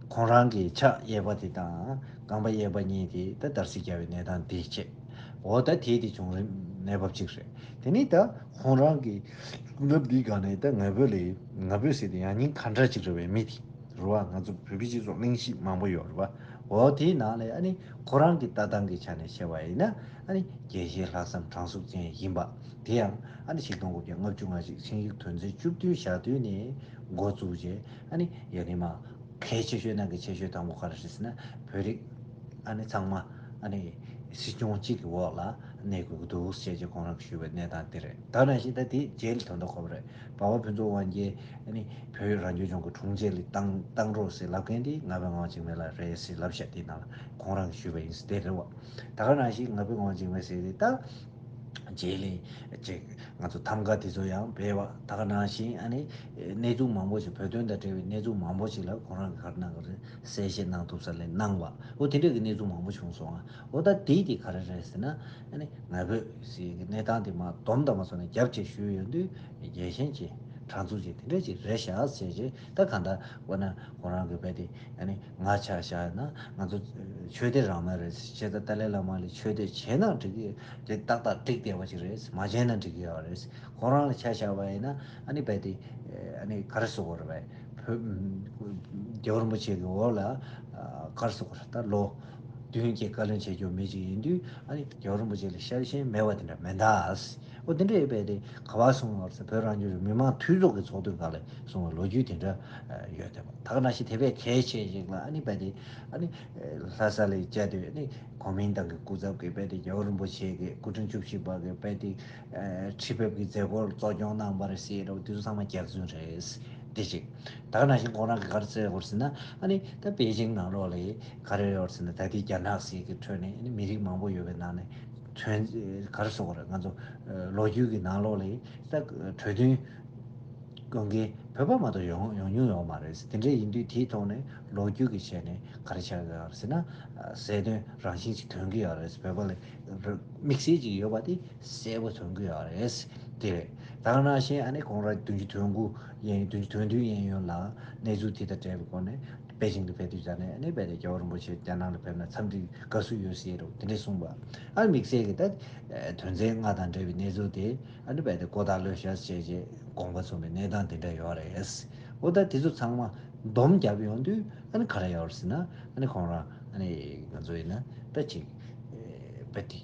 ཁོང་རང་གི་ཕྱག་གཡས་པ་དེ་དང་རྐང་པ་གཡས་པ་གཉིས་དེ་ད་འདར་སིག་བརྒྱབ་པའི་གནས་སྟངས་དེ་བྱས། འོ་ད་དེ་དེ་བྱུང་རིམ་གནས་བབ་ཅིག་རེད། དེ་ནས་ད་ཁོང་རང་གི་ལབ་འདི་ག་ནས་ད་ང་ཕོད་ལས། ང་ཕོད་ཟེར་དེ་ཡང་སྙིང་ག་འདྲ་ཅིག་རེད་པས། མི་དེ་རེད་བ། ང་ཚོ་བོད་པའི་སྤྱི་ཚོགས་གླེང་གཞི་མང་པོ་ཡོད་རེད་བ། འོ་དེའི་ནང་ལས་ཨ་ནི་ཁོ་རང་གི་ལྟ་སྟངས་ཀྱི་ཆ་ནས་བཤད་པ་ཡིན་ན། ཨ་ནི་རྒྱལ་གཞིས་ལྷག་བསམ་དྲང་ཚུགས་ཅན་ཡིན་པ། དེ་ཡང་ཨ་ནི་ཆིག་སྟོང་དགུ་བརྒྱ་ལྔ་བཅུ་ང་གཅིག་ཆིངས་ཡིག་དོན་ཚན་བཅུ་བདུན་ཞག་བདུན་ནས་འགོ་བཙུགས་རྗེས། ཨ་ནི་ཡ་ནི་མ་གལ་ཆེ་ཤོས་ནང་གི་ཆེ་ཤོས་དང་པོ་ག་རེ་རེད་ཟེར་ན། བོད་རིགས་ཨ་ནི་ཚང་མ་ཨ་ནི་སྲིད་སྐྱོང་གཅིག་གི་འོག་ལ་གནས་དགོས་ཀྱི་འདུག་ཅེས་ཀྱི་ཁོང་རང་གིས་ཞུས་པའི་གནས་སྟངས་དེ་རེད། ད་ནང་བཞིན་ད་དེ་རྗེས་ལ་དོན་དག་གོ་བ་རེད། འབའ་བ་ཕུན་ཚོགས་དབང་རྒྱལ་ཨ་ནི་བོད་རང་སྐྱོང་ལྗོངས་ཀྱི་དྲུང་ཆེ་ལ་བཏང་བཏང་རོགས་ཟེར་ལབ་མཁན་དེ་ང་ཕོད་ངག་དབང་འཇིགས་མེད་ལགས་རེད་ཟེར་ལབ་བཞག། དེ་ནང་ལ་ཁོང་རང་གིས་ཞུས་པ་ཡིན་ཟེར་དེ་རེད་བ། ད་ག་ནང་བཞིན་ང་ཕོད་ངག་དབང་འཇིགས་མེད་ཟེར་དེ་ད། རྗེས་ལ་ཅིག་ང་ཚོ་ཐམ་ག་དེ་ཚོ་ཡང་སྤེལ་བ། ད་ག་ནང་བཞིན་ཨ་ནི་གནས་ཚུལ་མང་པོ་ཞིག་བོད་དོན་དང་འབྲེལ་བའི་གནས་ཚུལ་མང་པོ་ཞིག་ལ་ཁོང་རང་གིས་ག་རེ་གནང་གི་རེད། གསལ་བཤད་གནང་ཐུབ་ས་ལ་གནང་བ། འོ་དེ་འདྲ་གི་གནས་ཚུལ་མང་པོ་བྱུང་སོང་ཨ། འོ་ད་དེ་དེ་ག་རེ་རེད་ཟེར་ན། ཨ་ནི་ང་ཕོད་ཟེར་གི་གནས་སྟངས་དེ་མར་བསྡོམས་དང་མ་སོང་ནས་རྒྱབ་བྱས་ཞུས་ཡོང་དུས། རྒྱལ་ཞེན་ཅན། དྲང་ཚུགས་ཅན་དེ་འདྲ་ཅིག་རེད་ཤག་ཟེར་བྱས། ད་གང་ལྟར་འོ་ན་ཁོང་རང་གི་བས་དེ་ཨ་ནི་ང་ཆ་བཞག་ན་ང་ཚོ་ཆོས་དད་རང་མོས་རེད། བྱས་ཙང་ཏཱ་ལའི་བླ་མ་ལ་ཆོས་དད་བྱས་ན་འགྲིག་གི། དེ་ཏག་ཏག་འགྲིག་བསྡད་པ་ཅིག་རེད། མ་བྱས་ན་འགྲིག་གི་ཡོད་རེད། ཁོང་རང་ལ་ཆ་བཞག་པ་ཡིན་ན་ཨ་ནི་བས་དེ་ཨ་ནི་ག་རེ་ཟེར་དགོས་རེད་པས། བོད་རྒྱལ་བ་རིན་པོ་ཆེ་གི་འོག་ལ་ག་རེ་ཟེར་དགོས་རེད། ད་ལོ་བདུན་བརྒྱད་བཀའ་བློན་བྱེད་རྒྱུ་མི་ཅིག་ཡིན་དུས། ཨ་ནི་རྒྱལ་བ་རིན་པོ་ཆེ་ལ་ཤར་ཞེན་མེད་པ་དེ་འདྲ་མེད་ད། འོ་དེ་འདྲ་ཡོད་པས་དེ་ག་པར་སོང་བར་ཟེར། བོད་རང་སྐྱོང་ལྗོངས་མི་མང་འཐུས་ཚོགས་ཀྱི་ཚོགས་དུས་སྒང་ལ་སོང་བའི་ལོ་རྒྱུས་དེ་འདྲ་ཡོད་དེ། ད་ག་ནང་བཞིན་དེ་བས་གལ་ཆེ་ཞིག་ལ་ཨ་ནི་བས་དེ་ཨ་ནི་ལྷ་ས་ལ་བཅར་དུས་ཨ་ནི་གོ་མིན་ཏང་གི་སྐུ་ཚབ་ཀྱིས་བས་དེ་རྒྱལ་བ་རིན་པོ་ཆེ་གི་སྐུ་ཕྲེང་བཅུ་བཞི་པ་གི་བས་དེ་ཁྲི་ཕེབས་ཀྱི་མཛད་སྒོར་གཙོ་སྐྱོང་གནང་བ་རེད་ཟེར་རོ། དེ་ཚོ་ཚང་མ་རྒྱལ་རྫུན་རེད། དེ་གཅིག། ད་ག་ནང་བཞིན་ཁོང་རང་གིས་ག་རེ་ཟེར་དགོས་ཟེར་ན། ཨ་ནི་ད་པེ་ཅིང་ནང་ལོགས་ལ་ག་རེ་ཡོད་ཟེར་ན། ད་ལྟའི་རྒྱ་ནག་ཟེར་གྱི་ཁྲོད་ནས་ཨ་ནི་མི་རིགས་མང་པོ་ཡོད་པའི་ནང་ནས་ཚོན་ག་རེ་ཟེར་དགོས་རེད། ང་ཚོ་ལོ་རྒྱུས་ཀྱི་ནང་ལོགས་ལ་ད་གྲོས་མཐུན་གོན་མཁན་བོད་པ་མ་གཏོགས་ཡོང་ཡོང་མྱོང་ཡོད་མ་རེད། དེ་འདྲ་ཡིན་དུས་དེའི་ཐོག་ནས་ལོ་རྒྱུས་ཀྱི་ཆ་ནས་ག་རེ་ཆགས་ཀྱི་ཡོད་རེད་ཟེར་ན། ཟས་དོན་རང་བཞིན་ཅིག་ཐོན་གྱི་ཡོད་རེད། བོད་པ་ལ་དམིགས་བསལ་ཅིག་ཡོད་པ་དེ་གསལ་པོ་མཐོང་གི་ཡོད་རེད། དེ་རེད། ད་ག་ནང་བཞིན་ཨ་ནི་ཁོང་རང་བདུན་ཅུ་དོན་དགུ་གཡས་གཡོན། བདུན་ཅུ་དོན་བདུན་གཡས་གཡོན་ལ་གནས་ཚུལ་དེ་དང་འབྲེལ་བའི་སྒོ་ནས་པེ་ཅིང་དུ་ཕེབས་དུས་ཙམ་ནས། ཨ་ནི་རྦད་དེ་རྒྱལ་བ་རིན་པོ་ཆེ་རྒྱ་ནག་ལ་ཕེབས་ན་འཚམས་འདྲི་དགའ་བསུ་ཡོད་ཟེར་རོ། དེ་འདྲས་གསུངས་པ། ཨ་ནི་དམིགས་བསལ་གྱི་ད་དོན་ཚན་ལྔ་དང་འབྲེལ་བའི་གནས་ཚུལ་དེ་ཨ་ནི་རྦད་དེ་ཀོ་ཐག་ལོས་བཞག་བྱས་རྗེས་དགོངས་པ་ཚོམ་པའི་གནས་སྟངས་དེ་འདྲ་ཡོད་རེད། འོ་ད་དེ་ཚོ་ཚང་མ་བསྡོམས་བརྒྱབ་ཡོང་དུས་ཨ་ནི་ག་རེ་ཡོད་རེད་ཟེར་ན། ཨ་ནི་ཁོང་རང་ཨ་ནི་ང་ཚོ་ཡིན་ན་ད་ཅིག་རྦད་དེ་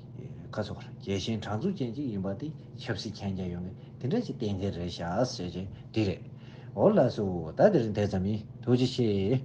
ཁ་སོགས་རྒྱལ་ཞེན་དྲང་ཚུགས་ཅན་ཅིག་ཡིན་པ་དེ་ཆབ་སྲིད་མཁྱེན་རྒྱ་ཡོང་གི་དེ་འདྲ་ཅིག་གཏན་འཁེལ་རེད་ཤག་ཟེར་བྱས་དེ་རེད། འོ་ལགས་སོ། ད་དེ་རིང་དེ་ཙམ་ཡིན། ཐུགས་རྗེ་ཆེ།